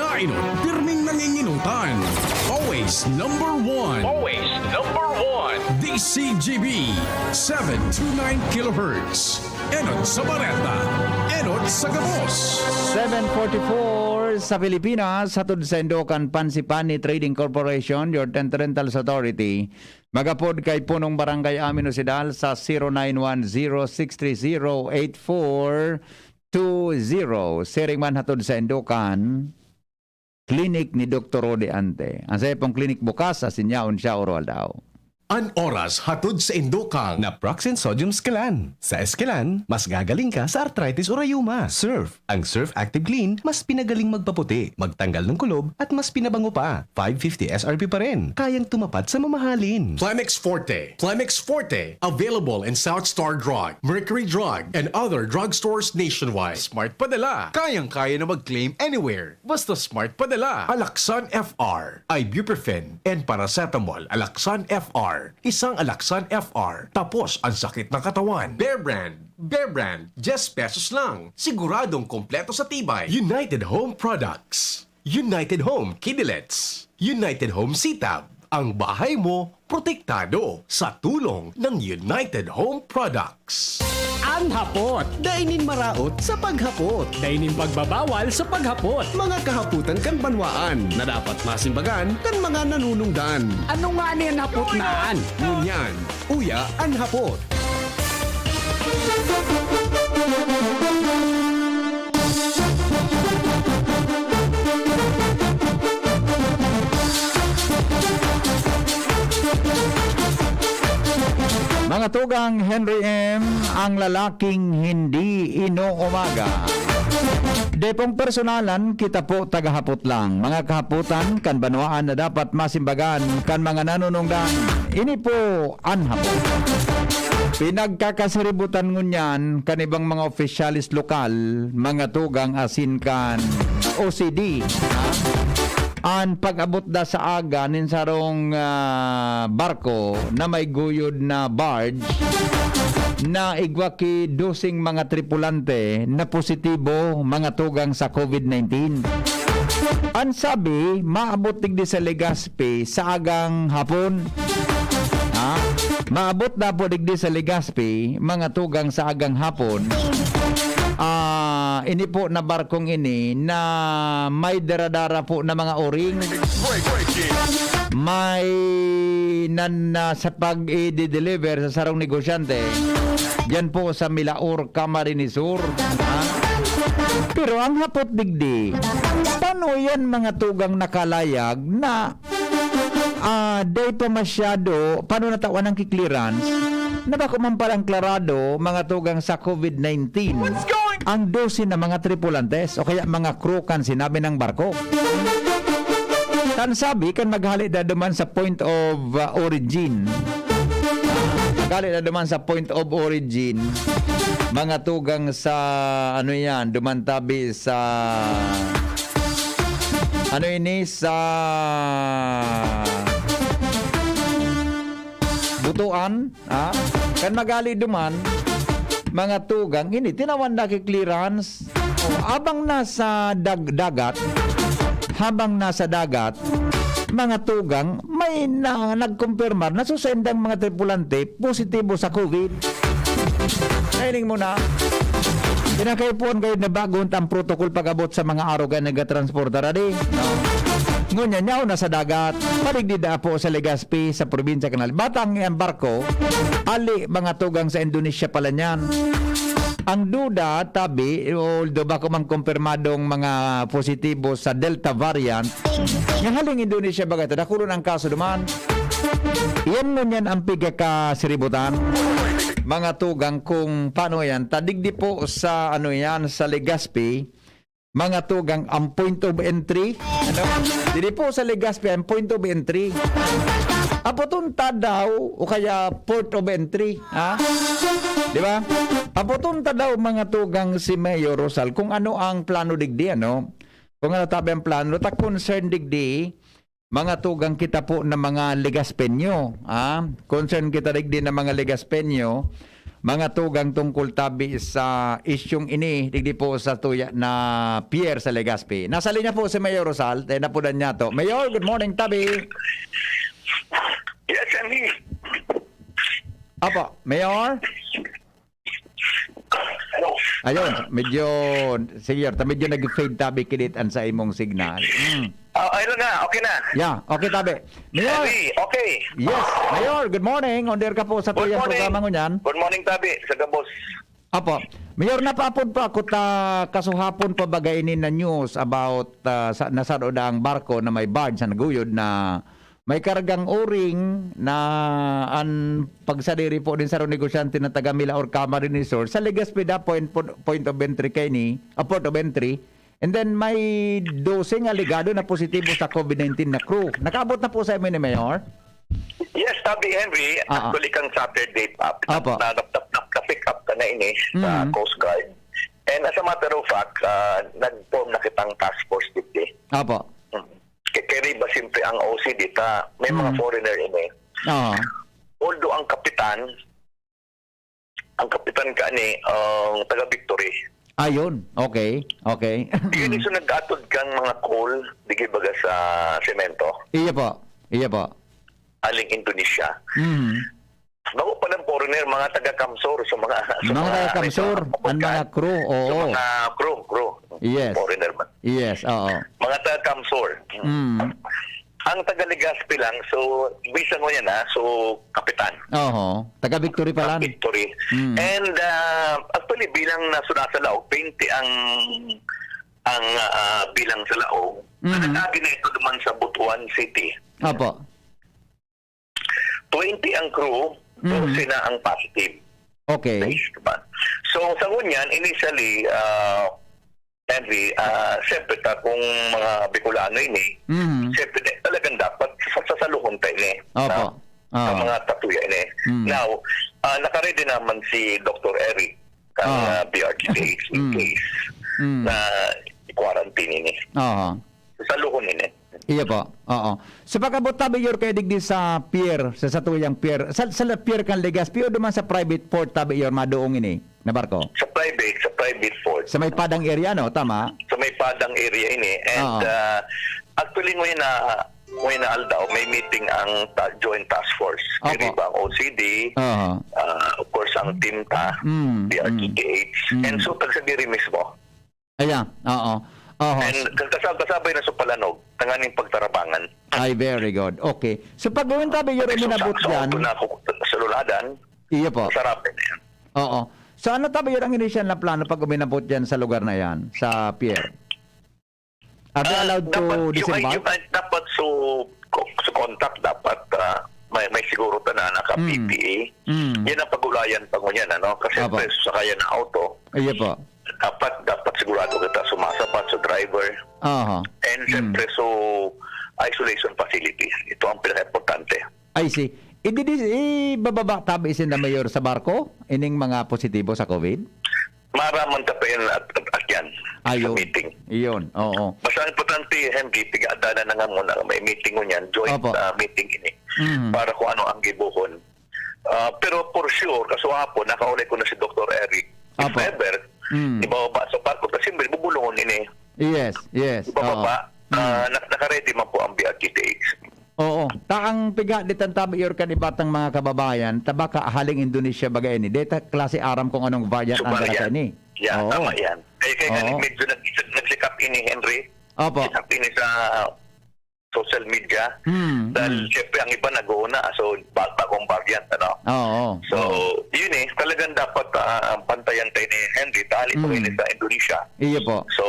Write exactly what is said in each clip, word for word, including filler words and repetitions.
Kainot, pirming nanginginutan. Always number one. Always number one. D C G B, seven two nine kilohertz. Enot sa bareta. Enot sa gabos. Seven forty-four sa Pilipinas, hatod sa Indokan Pansipani Trading Corporation, your Tent Rentals Authority. Magapod kay Punong Barangay Amin Osidal sa zero nine one zero six three zero eight four two zero. Siring man hatod sa Indokan, klinik ni Doktor Rode Ante. Ang sayo pong klinik bukas, asin yaon siya oro aldaw. An oras hatod sa Indokang. Naproxen Sodium Esquilan. Sa Esquilan, mas gagaling ka sa arthritis o rayuma. Surf. Ang Surf Active Clean, mas pinagaling magpaputi, magtanggal ng kulob, at mas pinabango pa. five fifty S R P pa rin. Kayang tumapad sa mamahalin. Plemex Forte. Plemex Forte. Available in South Star Drug, Mercury Drug, and other drugstores nationwide. Smart Padala. Kayang-kaya na mag-claim anywhere. Basta Smart Padala. Alaxan F R, ibuprofen, and paracetamol. Alaxan F R. Isang Alaxan F R. Tapos ang sakit ng katawan. Bear Brand. Bear Brand. Diyes pesos lang. Siguradong kompleto sa tibay. United Home Products. United Home Kidilets. United Home Sitab. Ang bahay mo, protektado sa tulong ng United Home Products. An hapot, dai nin maraot sa paghapot. Dai nin pagbabawal sa paghapot. Mga kahapotan kan banwaan na dapat masimbagan kan mga nanunungdan. Ano nga ni an hapot na an? Ngunyan, uya an hapot. Mga tugang Henry M, ang lalaking hindi inuumaga. Dai pong personalan, kita po tagahapot lang. Mga kahapotan kan banwaan na dapat masimbagan kan mga nanunungdan. Ini po an hapot. Pinagkakasiributan ngunyan kan ibang mga opisyalis lokal, mga tugang asin kan O C D. Ha? An pag-abot da sa aga nin sarong, ah, barko na may guyod na barge na igwa ki doseng mga tripulante na positibo, mga tugang, sa COVID nineteen. An sabi, maabot digdi sa Legazpi sa agang hapon. Ha? Maabot na po digdi sa Legazpi, mga tugang, sa agang hapon. Ah, ini po na barkong ini na may daradara po na mga oring. May nan, na sa pag-i-deliver sa sarong negosyante, diyan po sa Milaor, Camarines Sur. Ha? Pero ang hapot digdi, paano yan, mga tugang, nakalayag na, ah, dai pa masyado, paano natawan ang ki-clearance? Na bako man palang klarado, mga tugang, sa COVID nineteen, ang dose na mga tripulantes o kaya mga crew kan sinabi ng barko. Kan sabi, kan maghali na duman sa point of, ah, origin. Maghali na duman sa point of origin, mga tugang, sa, ano yan, duman tabi sa, ano ini, sa Butuan, ha? Kan maghali duman, mga tugang, ini, tinawan na ki clearance. O, habang nasa dag-, dagat, habang nasa dagat, mga tugang, may na, nagkumpirmar na sa saindang mga tripulante positibo sa COVID. Naining mo na, kinakaipuan kayo na bago ang protocol pag-abot sa mga arogan na nagtransporta, ready? No? Ngunyan, yaon na sa dagat, paligdida po sa Legazpi, sa probinsya kan Albay. Batang ang barko, ali, mga tugang, sa Indonesia pala niyan. Ang duda, tabi, although bako man kumpirmadong mga positibo sa Delta variant, nga haling Indonesia baga ito, dakulon ang kaso duman. Yan ngunyan ang pigkakasiributan. Mga tugang, kung paano yan, tadigdi po sa, ano yan, sa Legazpi, mga tugang, ang point of entry. Ano? Dili po sa Legazpi, ang point of entry. Apoton ta daw, o kaya port of entry. Ha? Di ba? Apoton ta daw, mga tugang, si Mayor Rosal, kung ano ang plano digdi, ano? Kung ano tabi ang plano, ta concern digdi, mga tugang, kita po na mga Legazpeño, ah, concern kita digdi na mga Legazpeño, Mga tugang tungkol tabi sa isyung ini, digdi po sa tuya na pier sa Legazpi. Nasa linya po si Mayor Rosal, tayo na po na niya to. Mayor, good morning, tabi. Yes, Andy. Apo, Mayor? Hello. Ayun, medyo, sige, ta medyo nag-fade tabi kidit an sa imong signal. Mm. Ah, ayun na, okay na. Yeah, okay, tabi. Mayor, Andy, okay. yes, Mayor, good morning. On air ka po sa Good tuyang morning. Programa Ngunyan. Good morning, tabi, sa gabos. Apo, Mayor, napaapod pa ako ta kasuhapon pa baga ini na news about ah, sa nasaro na ang barko na may barge sa naguyod na may kargang uring na an pagsadiri po din sa negosyante na taga Mila or Camarines Sur sa Legazpi da point, point of entry kaini, a port of entry. And then may dose nga ligado na positibo sa COVID nineteen na crew. Nakaabot na po sa imo ni Mayor? Yes, tabi, Henry, Ah, ah. actually kang Saturday pa, Apo. na, na, na, na-pick up ka na ini sa Mm. Coast Guard. And as a matter of fact, ah, nag-form na kitang task force today. Apo. Mm. Kay, kay Riva, siyempre, ang O C dita, may mga Mm. foreigner ini. Oo. Although ang kapitan, ang kapitan ka ni, ang taga Victory. Ayun. Okay. Okay. Yun yung nag-atod kang mga coal, di baga sa semento, Iya po. Iya po. aling Indonesia. Mm. Bago pa ng foreigner, mga taga-Kamsor, sa mga, sa Mga taga-Kamsor, sa ang mga crew, sa oo. mga crew, crew. Yes. Foreigner man. Yes, oo. Mga taga-Kamsor. Mm. Ang taga-Legazpi lang, so, bisan mo yan ha, so, kapitan. Oho. Taga Victory pa lang. Victory. Mm. And uh, actually, bilang na sunasalaog, twenty ang ang ah, bilang sa laog. Mhm. Nagkagi na ito naman sa Butuan City. Opo. Twenty ang crew, Mhm. dose na ang positive. Okay. Diba? So, sa ngunyan, initially, ah, Henry, ah, siyempre ta, kung mga Bicolano ini, Mhm. siyempre talagang dapat sa sasaluhon tayo ini. Opo. No? Sa Ah. mga tatuya ini. Mm. Now, ah, nakaredy naman si Doctor Eric, ang Ah. ah, B R T H in Mm. case Mm. na i-quarantine ini. Aha. Saluhon ini. Iya po. Oo. So pagkabot tabi yor kay digdi sa pier, sa satuyang pier, sa, sa pier kan Legazpi o duman sa private port tabi yor maduong ini na barko? Sa private, sa private port. Sa may padang area, no? Tama? Sa may padang area ini. And Oo. ah, actually, ngayon na, ngayon na aldaw, may meeting ang ta- Joint Task Force. Opo. Kiriba ang O C D, Oo. ah, of course, ang team ta, Mm, D R T T H. mm. And so, taga-Sadiri mismo. Ayan, oo. Oo. And kasab- kasabay na sa palanog, tanganing pagtarabangan. Ay, very good. Okay. So pag gawin tabi yor So, minabot sa, sa dyan, auto na ako sa luladan, iya po. sarap na yan. Oo. So ano tabi yor ang inisyal na plano pag uminabot dyan sa lugar na yan, sa pier? Are they Ah, allowed to dapat, yung, disembark? yung, dapat so, co- so contact dapat ah, may may siguro ta na naka Mm. P P E. Mm. Yan ang pag-ulayan pa ngunyan, ano? Kasi Apo. siyempre, sasakayan ng auto, Iya po. dapat dapat sigurado kita sumasapat sa driver. Aha. And Mm. siyempre, so isolation facilities. Ito ang pinaka-importante. I see. Ididi, ibababa tabi isin na mayor sa barko? Ining mga positibo sa COVID? Maraman ka pa yun at, at, at yan. Ayun. Sa meeting. Iyon, oo. Basta ang importante, Henry, pigadalan na nga muna. May meeting mo niyan, joint Opo. ah, meeting ini. Mm. Para kung ano ang gibuhon. Ah, pero for sure, kasuhapon, nakaulay ko na si Doctor Eric. If Opo. ever, Mm. ibababa sa barko, kasi may bubulungon ini. Yes, yes. Ibababa, Oo. ah, Mm. nak- nakaredy man po ang B R T T H. Oo. Ta ang piga di tan tabi yor kan iba tang mga kababayan, ta baka haling Indonesia baga ini. Deta klase aram kung anong variant So, ang dara variant. kaini. Yeah, Oo. tama yan. Kaya, kaya Oo. medyo nag-, nag-check up ini, Henry. Opo. Check up ini sa social media. Hmm, Dahil hmm. siyempre ang iba nag-uuna, so ba- bagong variant, ano? Oo. So, yun eh, talagang dapat ah, bantayan tayo ni Henry, dahil ito Mm. ini sa Indonesia. Iyo po. So,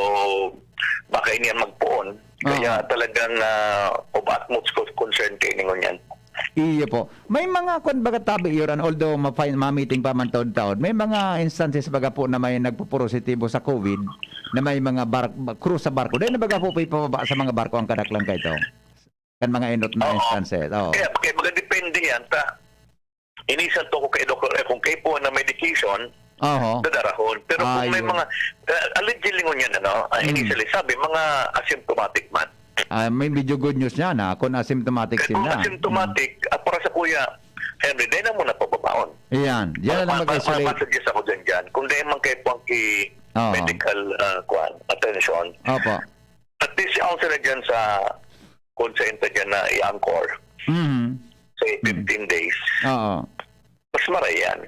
baka ini ang magpoon. Kaya Oo. talagang ah, of utmost co- concern kayo ningon yan. Iyo po. May mga kwan baga tabi yor an, although ma-, ma-meeting pa man taod-taod, may mga instances baga po na may nagpopositibo sa COVID na may mga bar- crew sa barko. Dahil na baga po ipababa sa mga barko ang kadaklan kaito? Kan mga enot na Oo. instances. Oo. Kaya, kaya mga depende yan. Ta, inisan to ko kay Doktor eh, kung kayo po na medication, Oho. dadarahon. Pero kung may Ayun. mga, uh, allegedly ngon yan, ano, ah, Mm. initially, sabi, mga asymptomatic man. Ah, may medyo good news niya na kung asymptomatic Kaya kung sila. asymptomatic, ah, para sa kuya, Henry, dai na mo na pababaon. Iyan. Diyan na lang mag-isolate. Masuggest ako dyan, dyan. Kung dai man kayo pang ki-, Oo. medical, ah, kuwan, attention, Opo. at least yung sila dyan sa, kung sa inta dyan na i-anchor, Mhm. say, Mm. fifteen days, Oo. mas maray yan.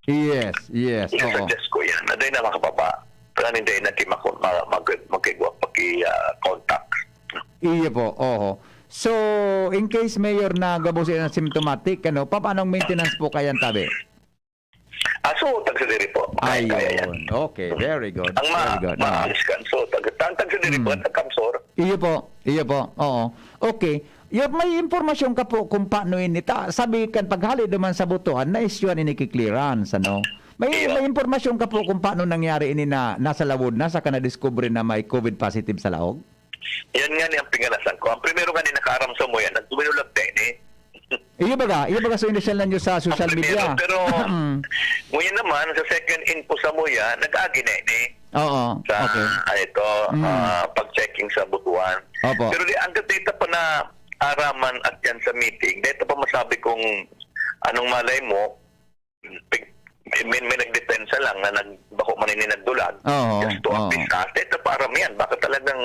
Yes, yes, oo. I-suggest ko yan. Na dai na makababa. Pero hindi na ki-, maku-, ma-, mag-, magkigwa, magki-, ah, contact. Iyo po, oho. So, in case, Mayor, na gabos na symptomatic, ano, papaanong maintenance po kayan, tabi? Ah, so, tagsa diri po. Kaya, kaya yan. Ayun. Okay, very good. Ang ma-, Very good. Ah. maalis kan. So, tag-, tag-, tagsa diri po, Mm. at ang kamsor. Iyo po, iyo po. Oo. Okay. Yo, may impormasyon ka po kung paano ini ta-, sabi kan paghali duman sa botohan, na-issuehan ini ki clearance, ano? May, Iyo. may impormasyon ka po kung paano nangyari ini na nasa lawod na, saka nadiskubre na may covid positive sa laog? Yan nga ni ang pingalasan ko. Ang primero nga ni nakaaram sa mo yan, nagduminulag na ini. Iyo baga, iyo baga, so inisyal na nyo sa social Ang primero, media. pero Mm. ngunyan naman, sa second info sa mo yan, nag-agi na ini Oo, sa, okay. ah, ito, Mm. ah, pag-checking sa butuan. Opo. Pero di, ang data pa na araman at yan sa meeting, data pa masabi kung anong malay mo, may, may, may nagdepensa lang na nag-, bako man ini nagdulag. Oo, Just to oo. appease us. Data pa aram yan. Baka talagang,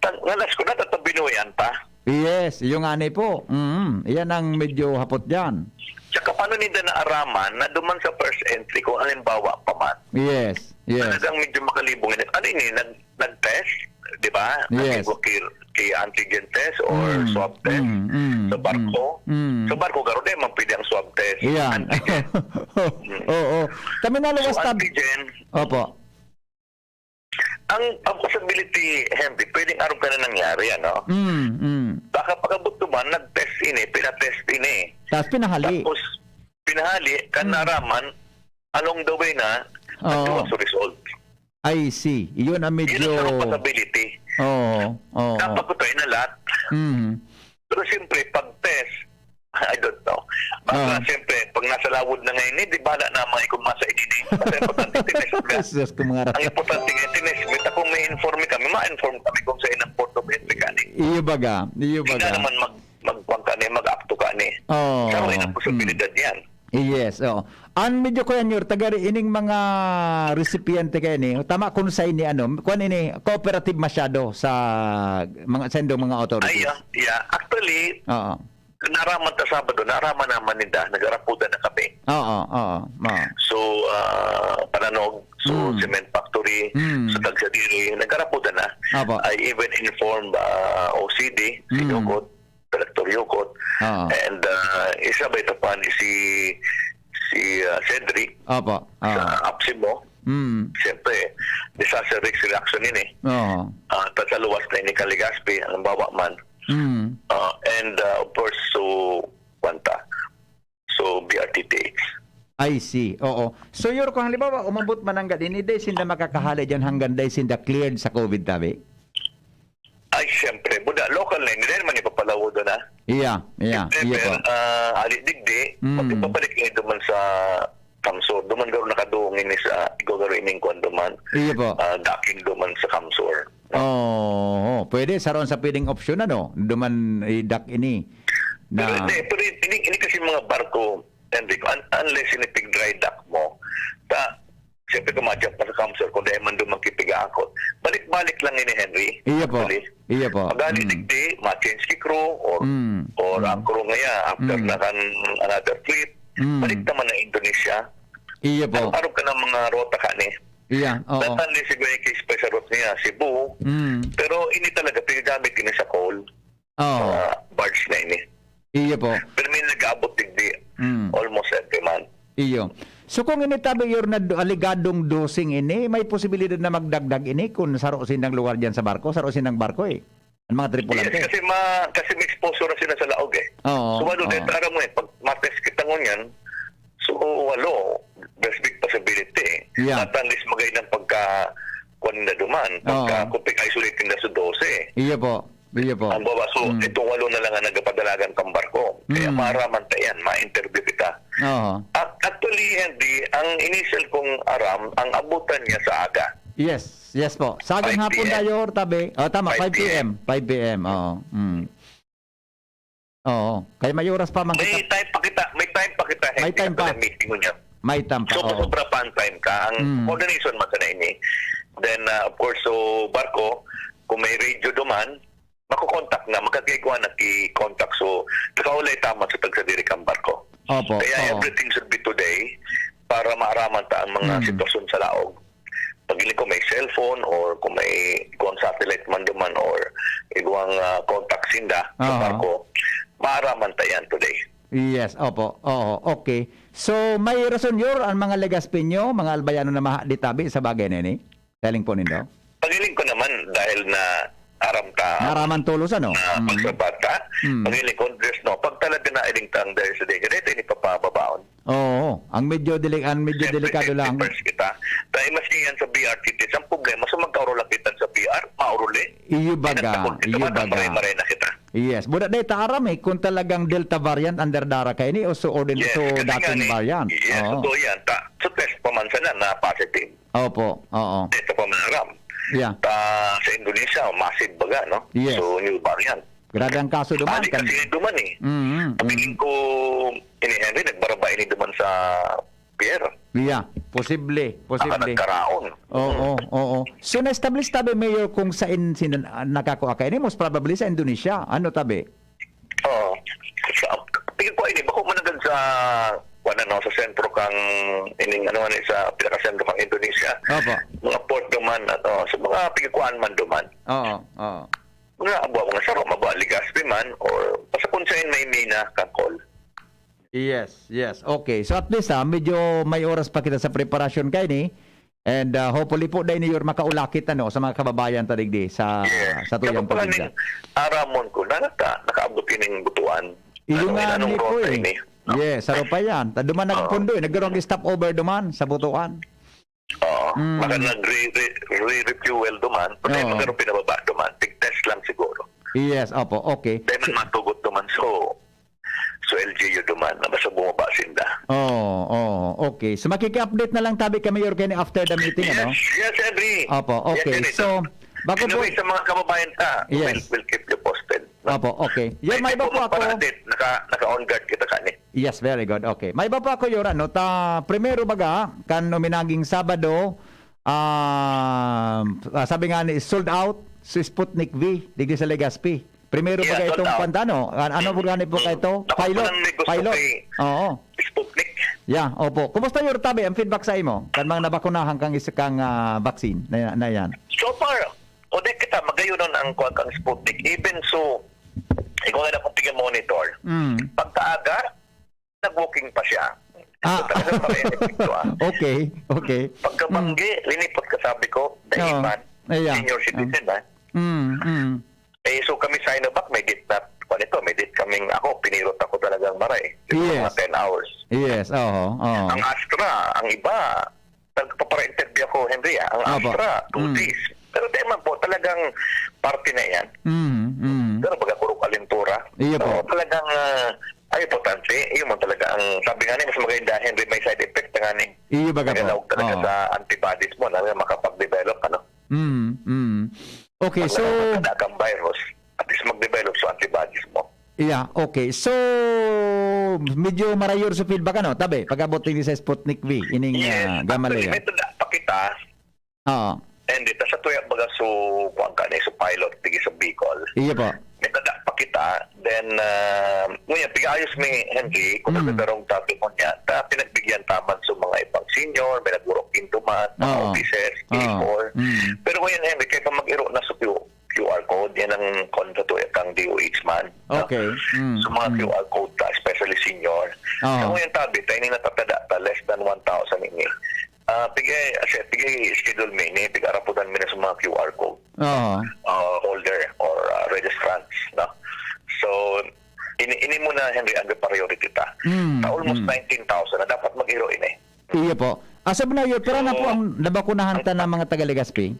tang-, ngalas ko na, tatabinuyan pa. Yes, yung ani po. Mm, yan ang medyo hapot dyan. Tsaka paano nila naaraman na duman sa first entry kung halimbawa pa man? Yes, yes. Talagang medyo makalibong ini. Ano ini? Nag-, nag-test? Di ba? Yes. Nag-, kay, kay antigen test or Mm, swab test mm, mm, sa barko? mm, mm. Sa barko, garo di man pwede ang swab test. Iyan. Antigen. Mm. Oo. Kami naluwas So, tab- antigen. Opo. Ang, ang possibility, Henry, pwedeng aram ka na nangyari, ano? Mm, mm. Baka pag-abot duman, nag-test ini, pinatest ini. Tapos pinahali. Tapos, pinahali, kan Mm. naraman, along the way na, Oo. nagduwa sa result. I see. Yun ang Yun ang medyo sarong possibility. Oo, oo. Dapat ko tayo na lahat. Mm. Pero siyempre, pag test, I don't know. Baka Oo. siyempre, pag nasa lawod na ngayon, eh, di bala na mga kung masa ini, eh. Basta importante, tinest ka. Sus, kung mga Ang importante nga, tinest mo. Kung may informe kami, ma-inform kami kung saan ang port of entry ka ni. Iyo baga, iyo Hindi baga. na naman mag-, magkuhan ka ni, mag-akto ka ni. Oo. Pero yun ang Mm. posibilidad yan. Yes, oo. Ang medyo kuya Nyor, taga ri-, ining mga resipyente kayo ni, tama kung sa ini, ano, kuwan ini, cooperative masyado sa mga, sa indong mga authorities. Ay, yeah, yeah. Actually, Oo. naraman ta Sabado, naraman naman ninda, nagarapudan na kami. Oo, oo, oo. So, ah, Pananog, so, Mm. cement factory, Mm. sa Tagsadiri, nagarapudan na. Apo. I even informed, ah, O C D, si Mm. Yokot, Director Yokot, Oo. and, ah, isa ba ito pa ni si, si, ah, Cedric Apo. sa Oo. APSEMO? Mm. Siyempre, disaster risk reaction yun eh. Oo. Ah, ta-, sa luwas na ini kan Legazpi, halimbawa man. Mm. Ah, and, ah, of course, so, kwanta. So, B R T T H. I see. Oo. So, Yor, kung halimbawa, umabot man ang gad-, ini, dai sinda makakahali dyan hanggang dai sinda cleared sa covid, tabi? Ay, siyempre. Buda, local na, hindi naman ipapalawo doon, ha? Iya, iya, If iya ever, po. ah, ali digdi, Mm. pag ipabalik niya duman sa Kamsor, duman garo nakaduong ini sa, ikaw garo ining kwan duman, Iya po. ah, daking duman sa Kamsor. Oo, pwede. Saron sa pwedeng opsyon, ano? Duman, idak ini. Pero Na hindi, pero ini, ini kasi mga barko, Enrico, un-, unless ini pig-dry dock mo, ta, siyempre kung ma-jump ka sa Kamsor, kung dahil man duman kipig-aangkot, balik-balik lang ini, Henry. Iya po. Actually, Iya po. pag ali Mm. digdi, ma-change ki crew, or, Mm. or Mm. ang crew ngaya, after Mm. na kan another trip, Mm. balik naman na Indonesia. Iya po. Arog-arog ka ng mga rota ka ni. Iya, oo. Datan ni siguro yung case pa sa route niya, Cebu. Mm. Pero ini talaga, pinagamit ini sa coal. Oo. Mga barge na ini. Iyo po. Pero may nag-aabot digdi Mm. almost every month. Iyo. So, kung ini tabi, Yor, na do-, aligadong dosing ini, may posibilidad na magdagdag ini kung saro sinang lugar diyan sa barko, saro sinang barko eh. Ang mga tripulante. Yes, kasi ma-, kasi may exposure na sila sa laog eh. Oo, So, ano, oo. dahil alam mo eh, pag matest kita ngunyan, so, walo, there's big possibility eh. Yeah. At at least magay ng pagka, kuwan na duman, pagka, Oo. kung pag-isolate nila sa dose. Iyo po. Iyo po. Ang bawa, so, Mm. itong walo na lang ang nagpadalagan kang barko. Kaya Mm. maaraman ta yan, ma-interview kita. Oo. At actually, Andy, ang initial kong aram, ang abutan niya sa aga. Yes, yes po. Sa agang Five hapon P M. tayo, tabi. Oh, tama, Five five P M. P M. Five P M, oo. Mm. Oo. Kaya may oras pa man May kita. time pa kita, may time pa Kita, may time pa. Meeting niya. May time pa, so, oo. Sobra pa ang time ka. Ang coordination man sana ini. Then, ah, of course, so, barko, kung may radio duman, makokontak na, makakaigwa na ki-contact. So, nakaulay taman sa tagsadiri kang barko. Opo, kaya oo. Everything should be today para maaraman ta ang mga sitwasyon sa laog. Pag hindi ko may cellphone or kung may igwang satellite man duman or igwang, ah, contact sinda sa barko, maaraman ta yan today. Yes, opo. Oo, okay. So, may rason, Yor, ang mga Legazpino, mga Albayano na maha di tabi sa bagay na ini? Galing po nindo? Pagaling ko naman dahil na aram ta. Naraman tolos, ano? Na pagsabat ta. Pagaling ko, there's no. Pag talaga na iling tang dahil sa dega, dito ini papababaon. Oo, ang medyo deli-, ang medyo delikado lang. First kita. Tayo mas yan sa B R T T. Ang problema, so magkauro lang kita sa B R, mauruli. Iyo baga, iyo baga. Maray-maray na kita. Yes, buda day ta aram eh, kung talagang Delta variant under dara kaini o so ordin-, so dating variant. Yes, so yan. Ta, so test pa man sana na positive. Opo, oo. Ito pa man aram. Yeah. Ta, sa Indonesia, massive baga, no? Yes. So, new variant. Grabe ang kaso duman. Balik kasi duman eh. Mm, mm. Pagiging ko, ini Henry, nagbaraba ini duman sa pier. Yeah, posible, posible. Nagkaraon. Oo, oo. So, na-establish tabi, Mayor, kung sa in, sin, nakakua ka ini, most probably sa Indonesia. Ano tabi? Oo. Sa, tingin ko, ini, bako managad sa, wala, no, sa sentro kang, ining, ano, ano, sa pinakasentro kang Indonesia. Opo. Mga port duman, ano, sa mga pigkuan man duman. Oo, oo. Mga abo, mga saro, abo, Legazpi man, or basta kung saan may mina, kakol. Yes, yes. Okay. So at least, ah, medyo may oras pa kita sa preparasyon kaini. And, ah, hopefully po, Day Mayor, makaulakit, ano, sa mga kababayan ta digdi sa, sa tuyang probinsya. Aramon ko, na naka-, nakaabot ining butuan. Iyo nga ni po eh. Yes, saro pa yan. Ta duman nagpundo eh. Nagkaroon ng stopover duman sa butuan. Oo. Baka nagre-, re-, re-refuel duman. Pati magkaroon pinababa duman. Tig-test lang siguro. Yes, opo. Okay. Dahil man matugot duman. So, so L G U duman. Na basta bumaba sinda. Oo, oo. Okay. So, makiki-update na lang tabi kami, Yorgen, after the meeting, ano? Yes, yes, Henry. Opo, okay. So, bako po. Anyway, sa mga kababayan ta, we'll, we'll keep you posted. Opo, okay. Yan, may iba po ako. Naka, naka-on guard kita kani. Yes, very good. Okay. May iba po ako, Yor, ano, ta, primero baga, kan uminaging Sabado, ah, ah, sabi nga ni, sold out si Sputnik V, digdi sa Legazpi. Primero baga itong pantano. An-, ano po gani po kayo to? Pilot? Pilot? Oo. Sputnik. Yeah, opo. Kumusta, Yor, tabi, ang feedback sa imo? Kan mga nabakunahan kang is-, kang, ah, vaccine na, na yan? So far, o di kita, magayonon ang kuwan kang Sputnik. Even so, ikaw na akong pigmonitor. Mm. Pagkaaga, nag-walking pa siya. Ah. So, talagang pare-, epekto, ah. Okay, okay. Pagkabanggi, linipot ka, sabi ko, dahil man, senior citizen, ah. Mm, mm. Eh, so kami Sinovac, may date na, kuwan ito, may date kaming, ako, pinirot ako talagang maray. Yes. Mga ten hours. Yes, oho, oho. Ang Astra, ang iba, nagpapara-interview ako, Henry, ah. Ang Astra, two days. Pero di man po, talagang parte na yan. Mm, mm. Pero baga kurok alintura. Iyo po. So, talagang, ah, ay, importante. Iyo man talaga ang, sabi nga ni, mas maganda, Henry, may side effect na nga ni. Iyo baga po. Nagalaog talaga sa antibodies mo na makapag-develop, ano? Mm, mm. Okay, so, pag nakakita kang virus, at least mag-develop sa antibodies mo. Yeah, okay. So, medyo marayor sa feedback, ano? Tabi, pag-abot din sa Sputnik V, ining, ah, Gamaleya. Yes, actually, may tanda pa kita. Oo. And ito, sa tuya, baga, so, kuwan ka na, so pilot, tigil sa Bicol. Iyo po. May tanda pa kita. Then, ah, nguya, pig-ayos mi, Henry, kung nagkaroon tabi mo niya, ta, pinagbigyan taman sa mga ibang senior, may nagurok-in duman, mga officers, K four. Mm. Pero ngayon, Henry, kaya pa mag-iro na sa Q-, Q R code, yan ang kon sa tuya kang D O H man, no? Okay. Mm, so, mga Q R code ta, especially senior. Oo. Sa ngayon, tabi, ta, ini natatada ta, less than one thousand ini. Ah, pigay, siya, pigay schedule mi ini, pig-araputan mi na sa mga Q R code, ah, holder or, ah, registrants, no? So, ini, ini muna, Henry, ang priority ta. Mm, sa almost nineteen thousand na dapat mag-iro ini. Iyo po. As of now, Yor, pira na po ang nabakunahan ta na mga taga Legazpi?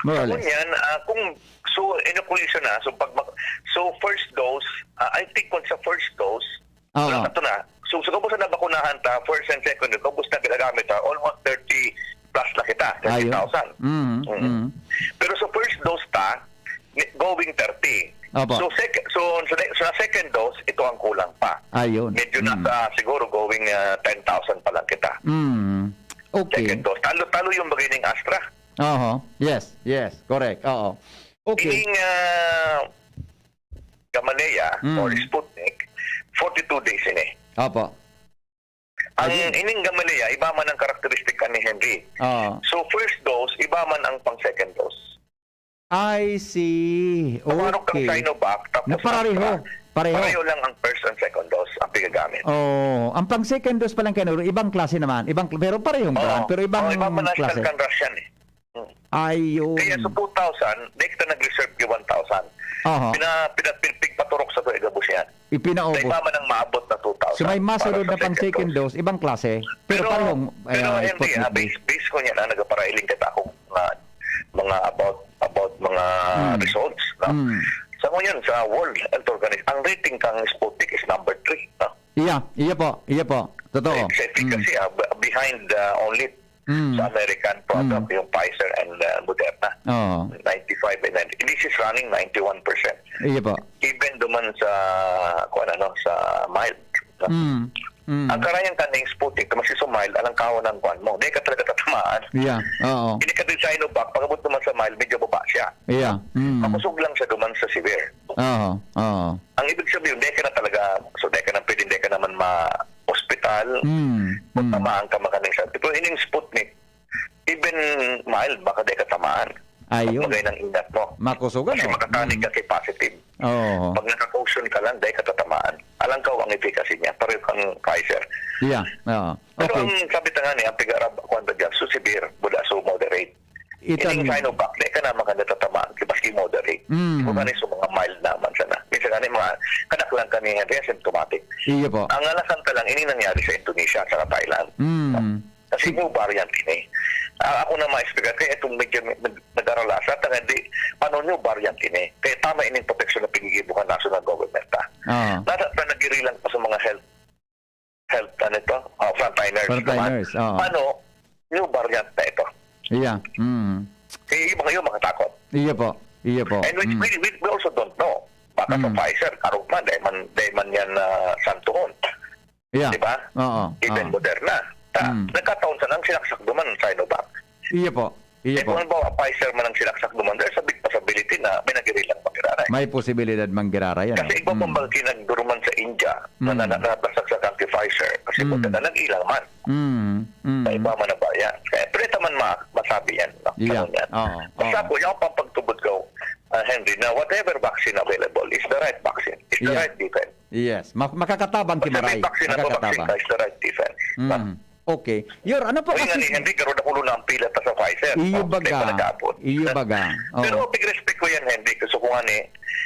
More or less. Ngunyan, ah, kung, so, inoculation na, so, pag, mag-, so, first dose, ah, I think kung sa first dose, oo, wala na to na. So, sa kabos na nabakunahan ta, first and second, kabos na ginagamit ta, almost thirty plus na kita, thirty thousand. Mm, mm. Pero sa first dose ta, ni-, going thirty. Opo. So, sec-, so, So, de-, sa second dose, ito ang kulang pa. Ayun. Medyo Mm. nasa siguro going ah, ten thousand pa lang kita. Mm. Okay. Second dose. Talo-talo yung bagay ng Astra. Oho. Yes, yes. Correct. Oo. Okay. Ining ah, Gamaleya Mm. or Sputnik, forty-two days ini. Opo. Ang Ayun. ining Gamaleya, iba man ang karakteristik ni Henry. Oo. So first dose, iba man ang pang second dose. I see. Pamarok kang Okay. Sinovac, tapos Na pareho. Astra. Pareho. Pareho lang ang first and second dose ang pigagamit. Oh, ang pang second dose pa lang kayo, ibang klase naman. Ibang, pero parehong brand, Oo. pero ibang Oo, iba man ang klase. Scan Russian eh. Hmm. Ayun. Kaya sa two thousand, next na nag-reserve yung one thousand. Aha. Pina, pina, pigpaturok sa tuwing gabos yan. Sa Ipinaubos. iba man ang maabot na two thousand. So may masunod Para na sa pang second dose, ibang klase, pero, Pero, parehong pero ah, Henry, Sputnik ah, B. base, base ko niya na nagparailing kita kung mga, mga about about mga Mm. results. No? Mm. Sa ngayon, sa World Health Organization, ang rating kang Sputnik is number three. No? Iya, iya po, iya po. Totoo. Sa efficacy, ah, b- behind ah, only Mm. sa American product, Mm. yung Pfizer and ah, Moderna. Oo. ninety-five and ninety. This is running ninety-one percent. Iya po. Even duman sa, kung ano, sa mild. No? Mm. Mm. Ang karayan kaning Sputnik, mas iso mild, alang kawan ng kwan mo. Di ka talaga tatamaan. Yeah, oo. Hindi ka design of back, pag-abot naman sa mild, medyo baba siya. Yeah. Mm. Makusog lang siya duman sa severe. Oo, oo. Ang ibig sabihin, di ka na talaga, so di ka na pwede, di ka naman ma-hospital, Mm. kung Mm. tamaan ka makaning sa. Pero ining Sputnik, even mild, baka di ka tamaan. Ayun. Magay ng ingat mo. Makusog, Kasi ano? makatanig Mm. ka kay positive. Oo. Pag naka-caution ka lang, dahil ka tatamaan. Alam ka ang efficacy niya, pareho kang Pfizer. Yeah. Oo. Pero Okay. ang sabi ta nga ni, ang pigarab, kung ano dyan, so severe, wala so moderate. Ito Ining ang Sinovac, di ka na maganda tatamaan, di maski moderate. Mm. Kung ano yung mga mild naman sana. Minsan nga ni, mga kanak lang kami, hindi asymptomatic. Iyo po. Ang alasan ta lang, ini nangyari sa Indonesia, sa Thailand. Mm. Kasi new variant ini. Ah, ako na ma-explain, kaya itong medyo nag- nag-arala sa tanga, di, paano new variant ini? Kaya tama ining proteksyon na pinigibo kan national government, ha? Ah. Nasa pa nagirilang pa sa mga health, health, ano ito? Ah, frontliners. Frontliners, naman. Oo. Paano new variant na ito? Yeah. Mm. Kaya yung mga yun makatakot. Iyo po. Iyo po. And we, Mm. we, we, we also don't know. Baka sa Mm. Pfizer, karog man, dahil man, dahil man yan na santuhon. Yeah. Di ba? Oo. Even Oo. Moderna. Ta, Mm. nagkataon sa nang sinaksak naman ang Sinovac. Iyo po. Iyo Eh, kung po. halimbawa, Pfizer man ang sinaksak naman, there's a big possibility na may nagirilang pagkiraray. May posibilidad manggiraray, ano? Kasi iba pang Mm. bangki nagduruman sa India na Mm. nananasaksak ang Pfizer kasi Mm. Moderna nag-ilang man. Mm. Mm. Sa iba man na ba yan? Kaya pwede man ma masabi yan. No? Yeah. Ganun yan. Oo. Basta Oo. po, yung pampagtubod ko, ah, Henry, na whatever vaccine available is the right vaccine. Is the Yeah. right defense. Yes. Ma- makakatabang Basta may kimaray. vaccine ako, vaccine Makakatabang. ka, is the right defense. Mm. Okay. Yor, ano po Uy, nga kasi? ni Henry, karoon ako na ang pila ta sa Pfizer. Iyo No? Di pa baga. nag-aabot. Iyo baga. Oo. Pero big respect ko yan, Henry. Gusto ko nga ni,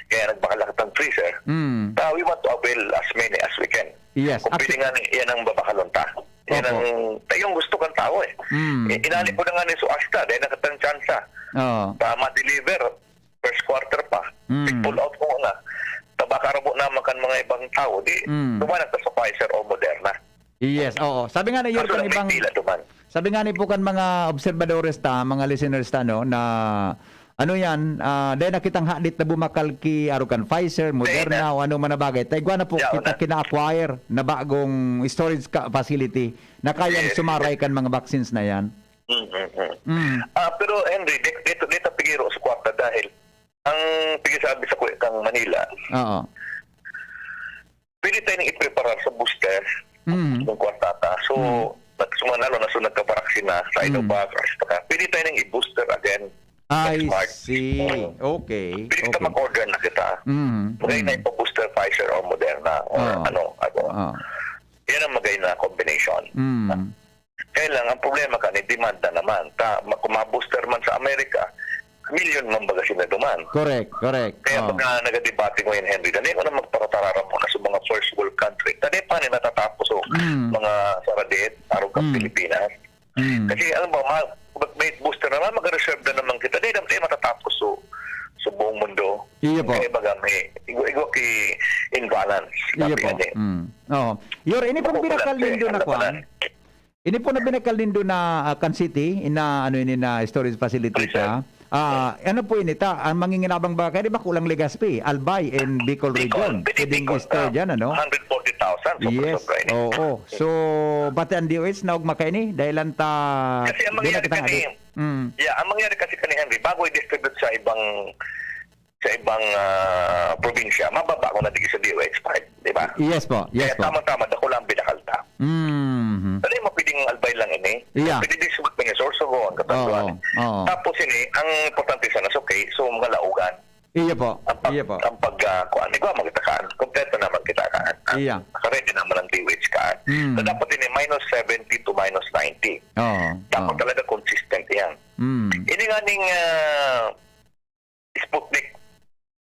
kaya nagbakal ako ng freezer. Mm. Ta, we want to avail as many as we can. Yes. Kung pwede Actu- nga ni, yan ang babakalon ta. Yan Opo. ang, ta, yung gusto kang tao eh. Mm. Eh, inali ko na nga ni so Astra, dahil nakatang tsansa. Oo. Ta, ma-deliver, first quarter pa. Mm. Pull out ko nga. Ta, baka rabo naman kan mga ibang tao, di, Mm. dumanag ka sa Pfizer o Moderna. Yes, oo. Sabi nga ni Yor, Kaso kan lang may ibang, pila duman. sabi nga ni po kan mga obserbadores ta, mga listeners ta, no, na ano yan, ah, dahil nakitang hadit na bumakal ki arog kan Pfizer, Moderna, na. O ano man na bagay. Ta igwa na po, Yaon kita na. kina-acquire na bagong storage ka- facility na kayang Yes. sumaray kan mga vaccines na yan. Mm, mm, mm. Mm. Ah, pero Henry, di- dito, dito pigiro sa kwarta dahil ang pigisabi sa kuya kang Manila, Oo. pwede tayong ipreparar sa booster Mm. ng kwarta ta. So, Mm. nag- suma-, lalo na so nagkabaraksina sa Mm. Sinovac, AstraZeneca, pwede tayong i-booster again. I Next March. see. Mm. Okay. Pwede kita Okay. mag-order na kita. Mm. Magay na Mm. ipa-booster Pfizer o Moderna or Oo. ano, ano. Oo. Yan ang magay na combination. Mm. Kaya lang, ang problema ka, ni demand na naman. Ta, ma-, kung ma-booster man sa Amerika, milyon man baga sila duman. Correct, correct. Kaya Oo. baka nagadebate ngayon, Henry, dali ko na magparatarara muna sa mga first world country. Kaya pa ni natatapos o Mm. mga saradit, arog ang Mm. Pilipinas. Mm. Kasi alam mo, ma-, mag-, may booster naman, mag-reserve na naman kita. Dahil naman tayo matatapos so, sa buong mundo. Iyo po. Kaya baga may igwa-igwa ki imbalance. Iyo Sabi po. nga niya. Mm. Oo. Yor, ini pong Makukulang binakal siya, nindo na alam mo kwan? na. Ini po na binakal nindo na ah, kan city, ina ano ini na storage facility Freezer. ta. Ah, ano po ini ta? Ang manginginabang ba kayo, di ba, kulang Legazpi, Albay, and Bicol Region? Pwedeng Easter dyan, ano? Hundred forty thousand, sobra-sobra ini. Oo. So, pati ang D O H, naugma kayo ni? Dahil lang ta, Kasi ang di na mangyari kita nga kasi, di- Mm. yeah, ang mangyari kasi kani Henry, bago i-distribute sa ibang, sa ibang, ah, probinsya, mababa ko na digdi sa D O H five, di ba? Yes po, yes Kaya po. tama-tama, dako lang ang binakalta. Mhm. Dali mo pwedeng Albay lang ini. Yeah. Pwede din sa mga Sorsogon, Oo, Catanduanes. oo. Tapos ini, ang importante sana, so, okay, so, mga laugan. Iya po, Ang pag, iya po. ang pag, ah, kuan, di ba, magtakaan? Kompleto naman kita kaan. Ah, Iya. naka-ready naman ang D O H kaan. Mm. So, dapat ini minus seventy to minus ninety. Oo, Dapat oo. talaga consistent yan. Mm. Ini nga ning, ah, Sputnik,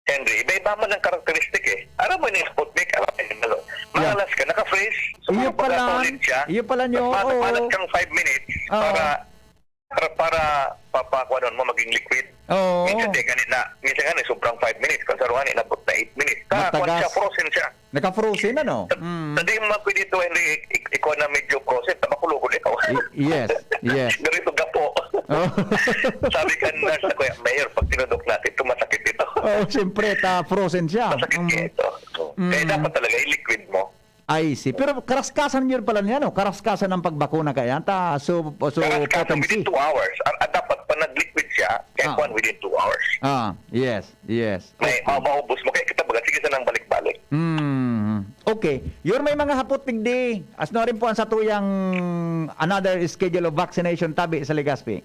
Henry, iba-iba man ang karakteristik eh. Alam mo yung Sputnik, alam mo yung ano, Yeah. mahalas ka, naka-freeze. So, Iyo pag pala, naka-solid siya, iyo pala nyo, mas ma-, oo. mahalas kang five minutes Oo. para, para, para papakuanon mo maging liquid. Oo. Minsan di, ganit na, minsan nga na, sobrang five minutes, kung saruhan, inabot na eight minutes. Ka, kuwan siya, Matagas. frozen siya. Naka-frozen, ano? Sa, Mm. sa di mo pwede ito, Henry, ik-, ikaw na medyo frozen, tabakulugod ikaw. Y-, yes, yes. Ganito gapo. Oh. Sabi ka na sa Kuya Mayor, pag tinudok natin, ito masakit ito. Oh, siyempre, ta frozen siya. Masakit Mm. kaya ito. Mm. Kaya dapat talaga, i-liquid mo. I see. Pero karaskasan yun pala niya, no? Karaskasan ang pagbakuna kaya. Ta, so, so, Karaskasan potency. within two hours. Ang, ang dapat, pag nag-liquid siya, check Ah. one within two hours. Ah, yes, yes. May, Okay. ma-, maubos mo. Kaya kita baga, sige, sanang balik-balik. Mm. Okay. Yun, may mga hapot, digdi. Asno rin po ang satuyang another schedule of vaccination tabi sa Legazpi.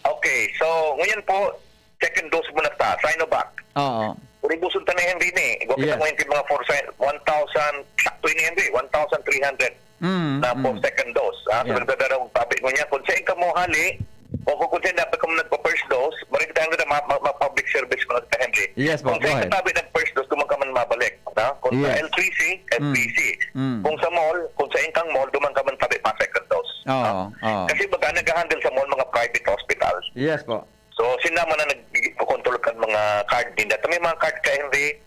Okay. So, ngayon po, second dose muna ta, Sinovac. Oo. Urubuson ta na yan din eh. Igwa kita Oo. ngayon yung mga four, si-, one thousand, sakto yun yan din, one thousand three hundred Mm, na po mm. second dose. Ah, so Yeah. nagdadala akong tabi ko niya. Kung saan ka mo hali, o kung, kung saan dapat ka mo nagpa-first dose, maring tayo na ma-, ma-, ma-, public service ko na sa Henry. Yes po, Kung go saan ahead. ka tabi nag-first dose, duman ka man mabalik. No? Kung sa Yes. L three C, Mm. F B C. Mm. Kung sa mall, kung sa Incang Mall, duman ka man tabi pa second dose. Oo, No? oo. Kasi baga nag-handle sa mall, mga private hospitals. Yes po. So, sila man ang nag-control kan mga card ninda. May mga card ka, Henry,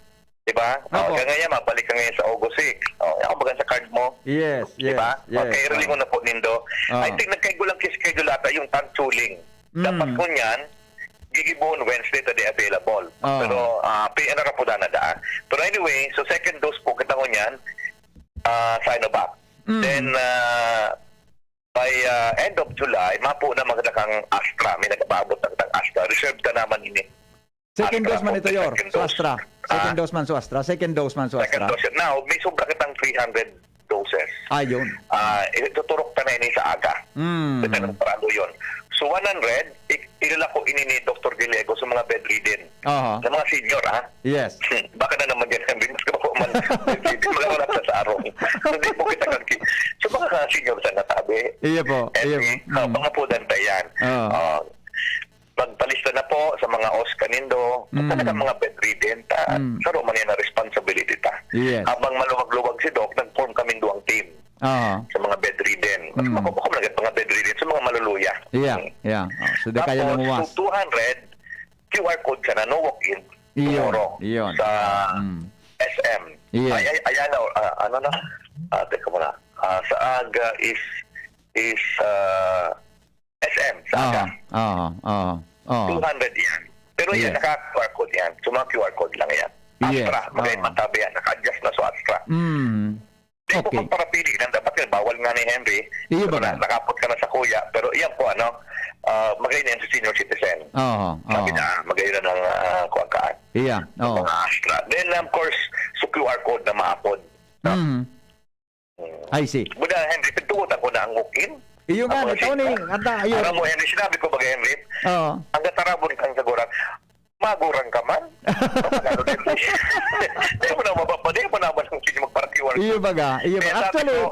di ba? Opo. Oh, kaya ngayon, mabalik ka ngayon sa August six. Oh, ako baga sa card mo. Yes, Di ba? yes, yes. Okay, relingon na po nindo. Oo. I think nagkaigulang schedule ata yung tag-tooling. Mm. Dapat ko niyan, gigibohon Wednesday ta di available. Oo. Pero, ah, P N R po na daan. Pero anyway, so second dose po kita ko niyan, ah, Sinovac. Mm. Then, ah, by, ah, end of July, mapo na maganda kang Astra. May nagpaabot na kitang Astra. Reserve ka naman ini. Second Astra dose man po, ito, Yor. second So, dose. Astra. Second Ah? dose man, so, Astra. Second dose man, so, Second Astra. dose. Now, may sobra kitang three hundred doses. Ah, yun. Ah, ituturok ta na ini sa aga. Mm. Sa ganun paralo yun. So, one hundred, i-, ilalako ini ni Doktor Gallego sa mga bedridden. Aha. Sa mga senior, ha? Yes. Baka na naman yan, Henry. Mas ka pa man, bedridden, mga wala sa sarong. Hindi po kita kang ki-, sa mga senior sa natabi. Iya po, iya Henry, po. oh, Mm. mga pudan ta yan. Oo. Oh, magpalista na po sa mga os kanindo, Mm. talaga mga bedridden, ta, Mm. saro man yan ang responsibility ta. Yes. Habang maluwag-luwag si Doc, nag-form kami duwang team Oo. sa mga bedridden. Mas Mm. mako-, mako-, mga bedridden, sa mga maluluya. Yeah, Mm. yeah. Oh, so, di kaya Tapos, nanguwas. kung two hundred, Q R code ka na, no walk-in, Iyon, tomorrow, iyon. sa Mm. S M. Yes. Ay, ay, Ayala, ah, ano na? Ah, teka muna. Ah, sa aga is, is, ah, S M, sa Aha, aga. aha, aha, aha. Two hundred yan. Pero yan, Yes. naka-Q R code yan. So, mga Q R code lang yan. Yes, Astra, magayon oo. matabi yan. Naka-adjust na sa Astra. Mm. Di ko Okay. pagparapili lang, dapat yan, bawal nga ni Henry. Iyo Pero baga? na-, nakapot ka na sa kuya. Pero iyan po, ano, ah, magayon yan sa senior citizen. Oo, Sabi oo. na, magayon na ng, ah, kuwan kaan. Iya, Ng oo. mga Astra. Then, of course, sa Q R code na maapod. No? Mm. Mm. I see. Buda, Henry, pagtugutan ko na ang walk-in. Iyo Ang nga, mga bitaw ni, senior. ata, ayun. Alam mo, Henry, sinabi ko baga, Henry, Oo. ang gatarabon kang saguran, magurang ka man. Ano din? Di mo na mapapadi, di mo naman ang sino magparatiwar. Iyo baga, iyo Kaya baga. sabi Actually, ko,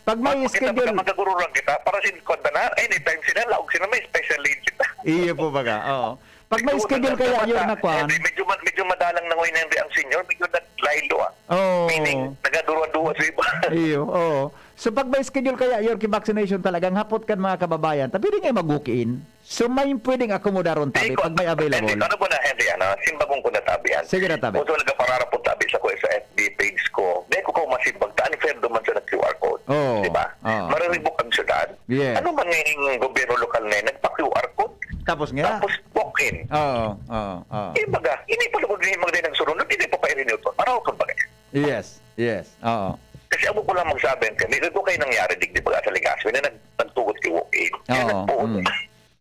pag may mag-, magkita, schedule magkaguro lang kita, para sin-, kwan ta na, anytime sila, laog sila, may special lane kita. Iyo po baga, oo. Pag may Ito, schedule nagdamdam kaya, yun ta. na kwan. Hindi, medyo ma-, medyo madalang na ngayon, hindi ang senior, medyo naglaylo, ah. Oo. Meaning, nagaduwa-duwa sa iba. Iyo, oo. So, pag may schedule kaya, yun, ki-vaccination talagang hapot kan mga kababayan, ta pwede nga mag-walk-in. So, may pwedeng akomodaron tabi Hindi ko, pag may available. hindi, ano po na, Henry, ano, simbagong ko na tabi yan. Sige na, tabi. Kung saan nagkapararapot tabi sa ko sa F B page ko, di ko ko masimbag, ta unfair duman sa nag-Q R code. Oo. Di ba? Oo. Mariribok ang syudad. Yes. Ano man nga yung gobyerno lokal na yun, nagpa-Q R code. Tapos nga? Tapos, box Kin. Oo, oo, oo. Kumbaga, hindi pa lugod na yung mga nagsurunod, hindi pa pa i-renew to. Maraot pa ba kaya? Yes, yes. Oo. Kasi ako ko lang magsabi ang kami, ko kayo nangyari, digdi baga sa Legazpi, na nag-, nagtugot ki walk-in. Kaya Oo, nagpuot. mm.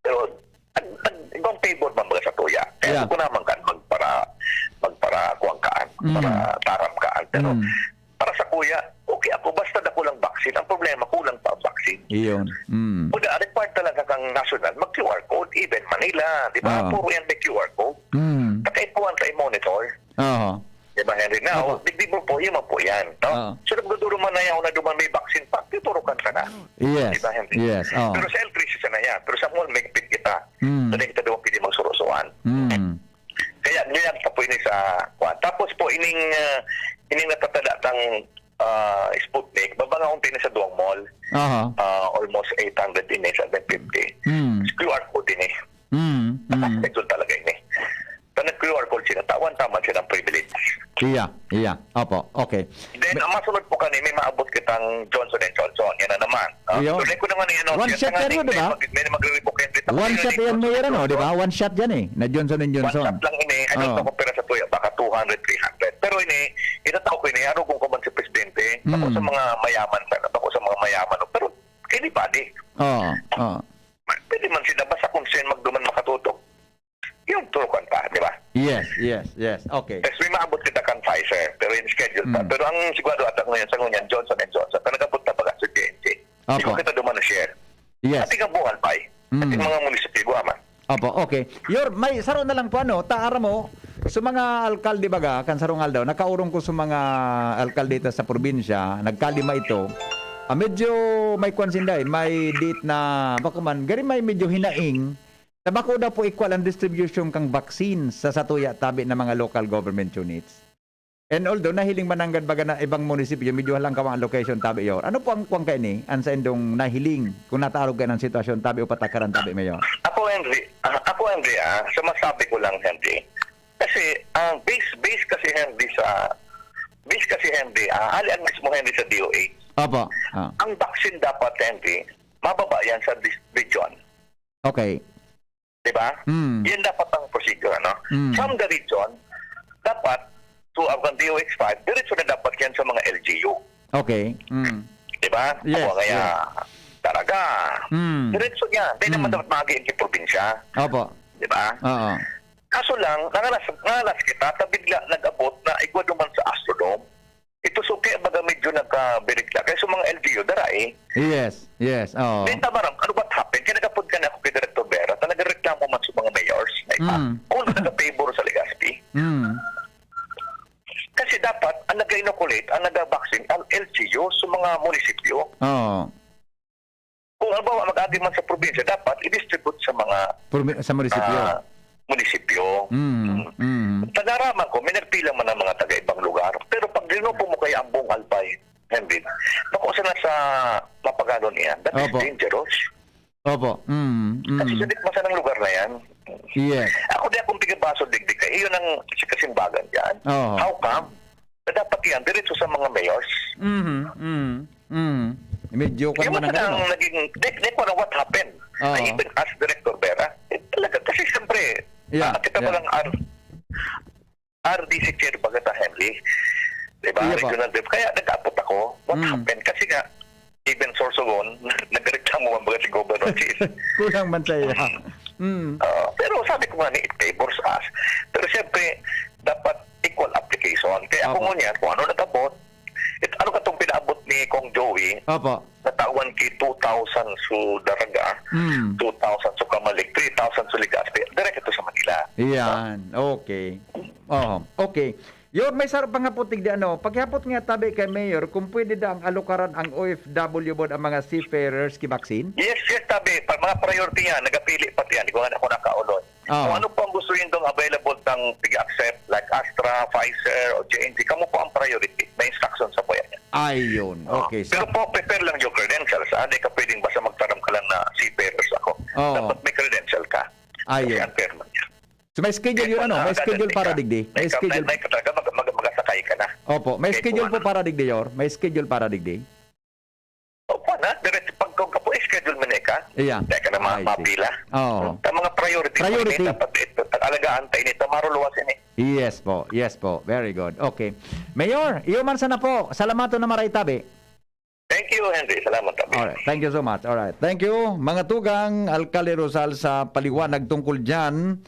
Pero, nag-, nag-, ibang favor man baga sa tuya. Kaya Yeah. ko naman kan, magpara-, magpara-, kuwang kaan, Mm. para taram kaan. Pero, Mm. para sa kuya, okay ako, basta dako lang vaccine. Ang problema, kulang pa ang vaccine. Iyon. Mm. Kuda, required talaga kang national, mag-Q R code, even Manila, di ba? Oo. Puro yan may Q R code. Mm. Kakaipuhan sa i-monitor. Oo. Di ba, Henry? Now, Opo. digdi mo po, yun man po yan. No? Oo. So, nagduduro man na yaw na duman may vaccine pa, tuturukan ka na. Yes. Di ba, Henry? Yes. Oo. Pero sa L three C na yan. Pero sa mall, may kita. Mm. Sa kita doon, pwede magsurusuan. Mm. Kaya, ganyan pa po ini sa, kwan. Tapos po, ining, ah, ining natatada tang, ah, Sputnik, babanga unti na sa duwang mall. Aha. Ah, almost eight hundred din eh, seven fifty. Mm. Q R code din eh. Mm. Tapos Mm. ito talaga ini. Pag nag-Q R code sila, tawan taman silang privilege. Iya, iya. Opo, okay. Then, May ang masunod po kani, may maabot kitang Johnson and Johnson. Yan na naman. No? Iyo. So, like ko naman, ano, One siya shot nga yan, ni-, di ba? may mag-, may magre-revoke yan dito. One Pero shot hindi yan, po Mayor, ano, di ba? Johnson. One shot yan eh, na Johnson and One Johnson. shot lang ini. I don't Oo. know kung pira sa tuya, baka two hundred, three hundred. Pero ini, ito tao ko ini, arugong ko man si Presidente. Bako Mm. sa mga mayaman sana, bako sa mga mayaman. Pero, anybody. Oo, oo. Pwede man sila, basta kung saan magduman makatutok. Yung turukan pa, di ba? Yes, yes, yes. Okay. Yes, may maabot kita kan Pfizer, pero yung schedule pa. Mm. Pero ang sigurado ata ngayon, sa ngunyan, Johnson and Johnson, kung nag-abot na baga sa J and J. Opo. Siguro kita duman na share. Yes. Ating ang buhal pa eh. Mm. Ating mga munisipyo, Guaman. Opo, okay. Yor, may saro na lang po, ano, taara mo, sa mga alkalde baga, kan sarong aldaw, nakaurong ko sa mga alkalde ta sa probinsya, nagkalima ito, ah, medyo may kwan sinday, may date na, bako man, gari may medyo hinaing, na bako daw po equal ang distribution kang vaccine sa satuya tabi na mga local government units. And although nahiling mananggad baga na ibang munisipyo, medyo halangkaw ang location tabi, Yor. Ano po ang kuwang kaini? An saindong nahiling kung natarog kayo ng sitwasyon tabi o patakaran tabi, Mayor? Ako, Henry, ah, ako, Henry, ah, sa masabi ko lang, Henry, kasi ang base, base kasi, Henry, sa, base kasi, Henry, ah, ali ang mismo, Henry, sa D O H. Opo. Ah. Ang vaccine dapat, Henry, mababa yan sa dis-, region. Okay. Di ba? Mm. Yan dapat ang procedure, ano? Mm. From the region, dapat, to ang D O H five, diretso na dapat yan sa mga L G U. Okay. Mm. Di ba? Yes, Ako kaya, yes. talaga, Mm. diretso niya. Hindi naman Mm. dapat magi ang probinsya. Opo. Di ba? Oo. Kaso lang, nangalas, nangalas kita, ta bigla nag-abot na igwa duman sa Astrodome. Ito suki, baga medyo nagkabirikla. Kaya sa mga L G U, dara eh. Yes, yes, oo. Then, tama rin, ano, what happened? Kaya nagapod ka na ako kay Director Vera, ta nagreklamo man sa mga mayors na iba. Mm. Kung ano nagka-favor sa Legazpi. Mm. Kasi dapat, ang nag-inoculate, ang nag-vaccine, ang L G U sa mga munisipyo. Oo. Kung halimbawa, mag-agi man sa probinsya, dapat i-distribute sa mga, Probi-, sa munisipyo. ah, munisipyo. Mm, Mm. mm. Pag-araman ko, may nagpila man ang mga taga-ibang lugar. Pero pag ginupo mo kaya ang buong Albay, Henry, bako sana sa mapagano niya, that is Opo. dangerous. Opo. Mm, mm. Kasi sa di-, masa ng lugar na yan. Yes. Ako di akong pigabaso, digdig ka. Iyon ang si kasimbagan dyan. Oo. How come? Na dapat yan, diretso sa mga mayors. Mhm, mhm, mhm. Medyo Kaya kwan man ang talaga ano. naging, di, di ko na what happened. Oo. I even asked Director Vera. Eh, talaga, kasi siyempre, Yeah, ah, kita yeah. pa lang R, R D C chair baga ta, Henry. Di ba? Iya pa. Regional rep. Kaya nag-apot ako, what Mm. happened? Kasi nga, even Sorsogon, nagreklamo man baga si Governor Chis. Kulang man sa iya. Mm. Ah, pero sabi ko nga ni, it favors us. Pero siyempre, dapat equal application. Kaya ako Opo. ngunyan, kung ano nag-abot, it, ano katong pinaabot ni Kong Joey, Opo. natawan ki two thousand su Daraga, Mm. two thousand su Camalig, three thousand su Legazpi. Direct ito sa Manila. Iyan. Okay. Oh, okay. Yor, may saro pa nga po, tigdi ano, paghapot nga tabi kay Mayor, kung pwede da ang alukaran ang O F W board ang mga seafarers ki vaccine? Yes, yes, tabi. Pa, mga priority yan. Nagapili pa yan. Di ko nga ako nakaulon. Oo. Kung ano po ang gusto yun dong available tang pig-accept, like Astra, Pfizer, o J and J, kamo po ang priority. May instruction sa po yan. Ayun. Oo. Okay. So, Pero po, prepare lang yung credentials, ha? Hindi ka pwedeng basta magtaram ka lang na seafarers ako. Oo. Dapat may credential ka. Ayun. Kasi unfair man yan. So, may schedule May yun, ano? pa-, May schedule para may, digdi? May may ka-, schedule. may, may ka talaga, mag-, mag-, magasakay ka na. Opo, may May schedule po kuwan. para digdi, Yor? May schedule para digdi? Opo na, diretso pag, pag, pag schedule mo na ka. Iya. Teka na, ma-, I see. mapila. Oo. Ang mga priority, Priority. priority dapat eh. Saan tayo nito? Maruluwas ini. Yes po, yes po. Very good. Okay. Mayor, iyo man sana po. Salamaton na maray tabi. Thank you, Henry. Salamat, tabi. Alright, thank you so much. Alright, thank you. Mga tugang, Alkalde Rosal sa paliwanag tungkol dyan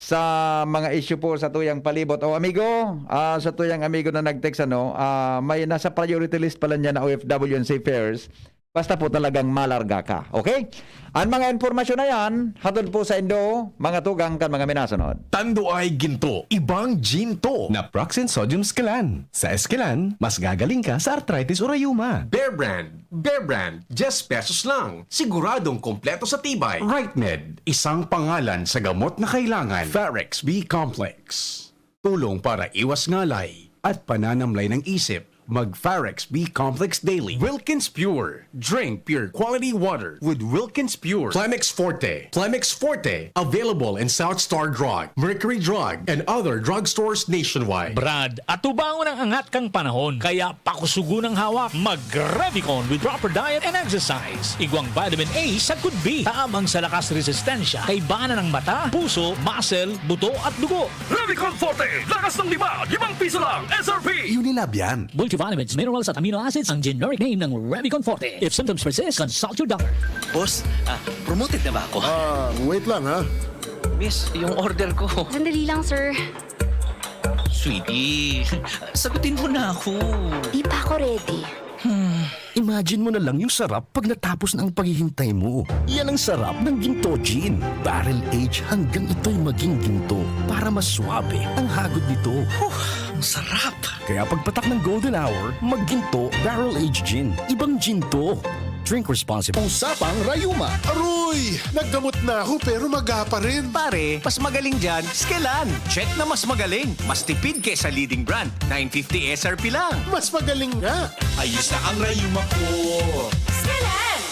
sa mga issue po sa tuyang palibot. O amigo, ah, sa tuyang amigo na nag-text, ano, ah, may nasa priority list pala niya na O F W and seafarers. Basta po talagang malarga ka. Okay? Ang mga impormasyon na yan, hatod po sa indo, mga tugang kan mga minasunod. Tanduay Ginto, ibang Ginto. Naproxen Sodium Esquilan. Sa Esquilan, mas gagaling ka sa arthritis o rayuma. Bear Brand, Bear Brand, diyes pesos lang. Siguradong kompleto sa tibay. Right Med, isang pangalan sa gamot na kailangan. Farex B Complex, tulong para iwas ngalay at pananamlay ng isip. Mag Farex B Complex Daily. Wilkins Pure, drink pure quality water with Wilkins Pure. Plemex Forte, Plemex Forte, available in South Star Drug, Mercury Drug, and other drugstores nationwide. Brad, atubangon ang angat kang panahon, kaya pakusugon ang hawak. Mag-Revicon with proper diet and exercise. Igwang vitamin A sagkod B, tabang sa lakas resistensya, kaibanan ng mata, puso, muscle, buto at dugo. Revicon Forte, lakas ng lima, limang piso lang, S R P! Unilab yan. Multivitamins, minerals at amino acids ang generic name ng Revicon Forte. If symptoms persist, consult your doctor. Boss, ah, promoted na ba ako? Ah, wait lang ha. Miss, yung order ko. Sandali lang, sir. Sweetie, sagutin mo na ako. Di pa ako ready. Imagine mo na lang yung sarap pag natapos na ang paghihintay mo. Yan ang sarap ng Ginto Gin. Barrel age hanggang ito'y maging ginto para mas swabe ang hagod nito. Huh, ang sarap. Kaya pagpatak ng Golden Hour, magginto, barrel age gin. Ibang gin to. Drink responsibly. Usapang Rayuma. Aroy! Naggamot na ako pero maga pa rin. Pare, mas magaling dyan, Skelan. Check na mas magaling. Mas tipid kesa leading brand. nine fifty S R P lang. Mas magaling nga. Ayos na ang rayuma ko.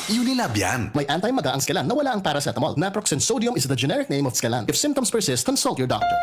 Unilab yan. May anti-maga ang Skelan na wala ang paracetamol. Naproxen sodium is the generic name of Skelan. If symptoms persist, consult your doctor.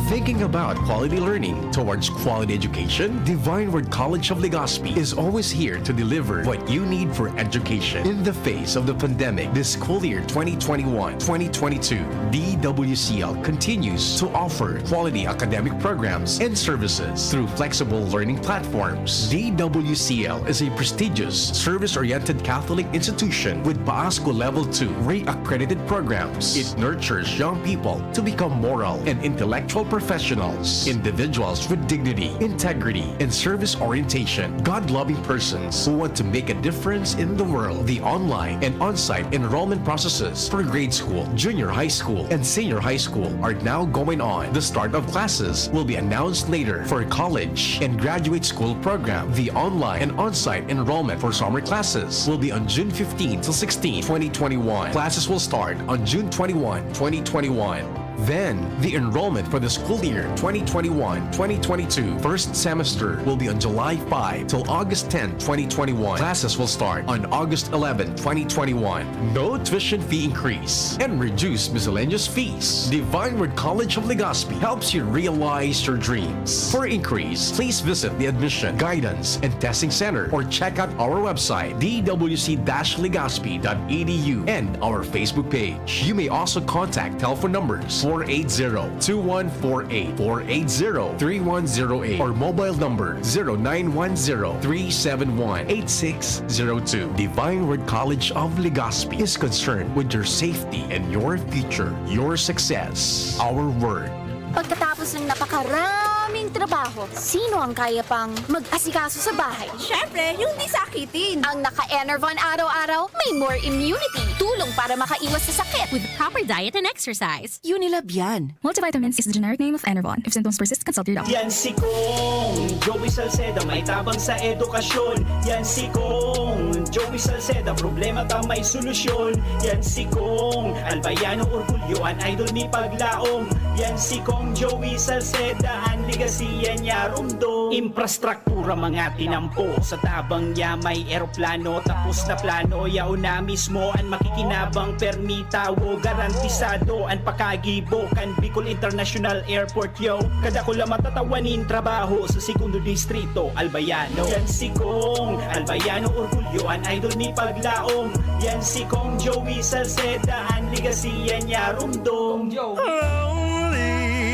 Thinking about quality learning towards quality education? Divine Word College of Legazpi is always here to deliver what you need for education. In the face of the pandemic, this school year twenty twenty-one twenty twenty-two, D W C L continues to offer quality academic programs and services through flexible learning platforms. D W C L is a prestigious, service-oriented Catholic institution with Paasco Level two REACC accredited programs. It nurtures young people to become moral and intellectual professionals, individuals with dignity, integrity, and service orientation, God-loving persons who want to make a difference in the world. The online and on-site enrollment processes for grade school, junior high school, and senior high school are now going on. The start of classes will be announced later. For college and graduate school program, the online and on-site enrollment for summer classes will be on June fifteen to sixteen, twenty twenty-one. Classes will start on June twenty-one, twenty twenty-one. Then, the enrollment for the school year twenty twenty-one twenty twenty-two first semester will be on July five till August ten, twenty twenty-one. Classes will start on August eleven, twenty twenty-one. No tuition fee increase and reduced miscellaneous fees. Divine Word College of Legazpi helps you realize your dreams. For inquiries, please visit the Admission, Guidance, and Testing Center or check out our website, D W C dash legazpi dot E D U, and our Facebook page. You may also contact telephone numbers four eight zero, two one four eight, four eight zero, three one zero eight, or mobile number zero nine one zero, three seven one, eight six zero two. Divine Word College of Legazpi is concerned with your safety and your future, your success. Our word. Pagkatapos ng napakaraming trabaho, sino ang kaya pang mag-asikaso sa bahay? Siyempre, yung di sakitin. Ang naka-Enervon araw-araw, may more immunity. Tulong para makaiwas sa sakit. With proper diet and exercise. Unilab yan. Multivitamins is the generic name of Enervon. If symptoms persist, consult your doctor. Yan si Kong Joey Salceda, may tabang sa edukasyon. Yan si Kong Joey Salceda, problema ta may solusyon. Yan si Kong Albayano Orgulyo, an idol ni paglaom. Yan si Kong Joey Salceda, an legacy yan niya rumdom. Infrastruktura mga tinampo, sa tabang niya may eroplano. Tapos na plano, yaon na mismo an makikinabang, permi tawo, garantisado an pakagibo kan Bicol International Airport. Yo, kadakula matatawa nin trabaho sa segundo distrito, Albayano. Yan si Kong Albayano, orgulyo an idol ni paglaom. Yan si Kong Joey Salceda, an legacy yan niya rumdom. Only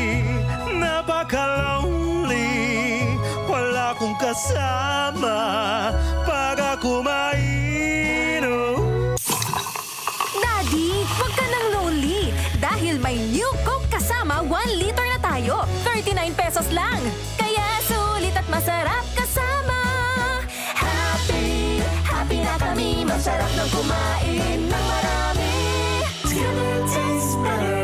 Ka-lonely, wala kong kasama pag ako mainom. Daddy, wag ka nang lonely dahil may New Coke Kasama one liter na tayo. Thirty-nine pesos lang. Kaya sulit at masarap kasama. Happy, happy na kami. Masarap ng kumain ng marami. Together tastes better.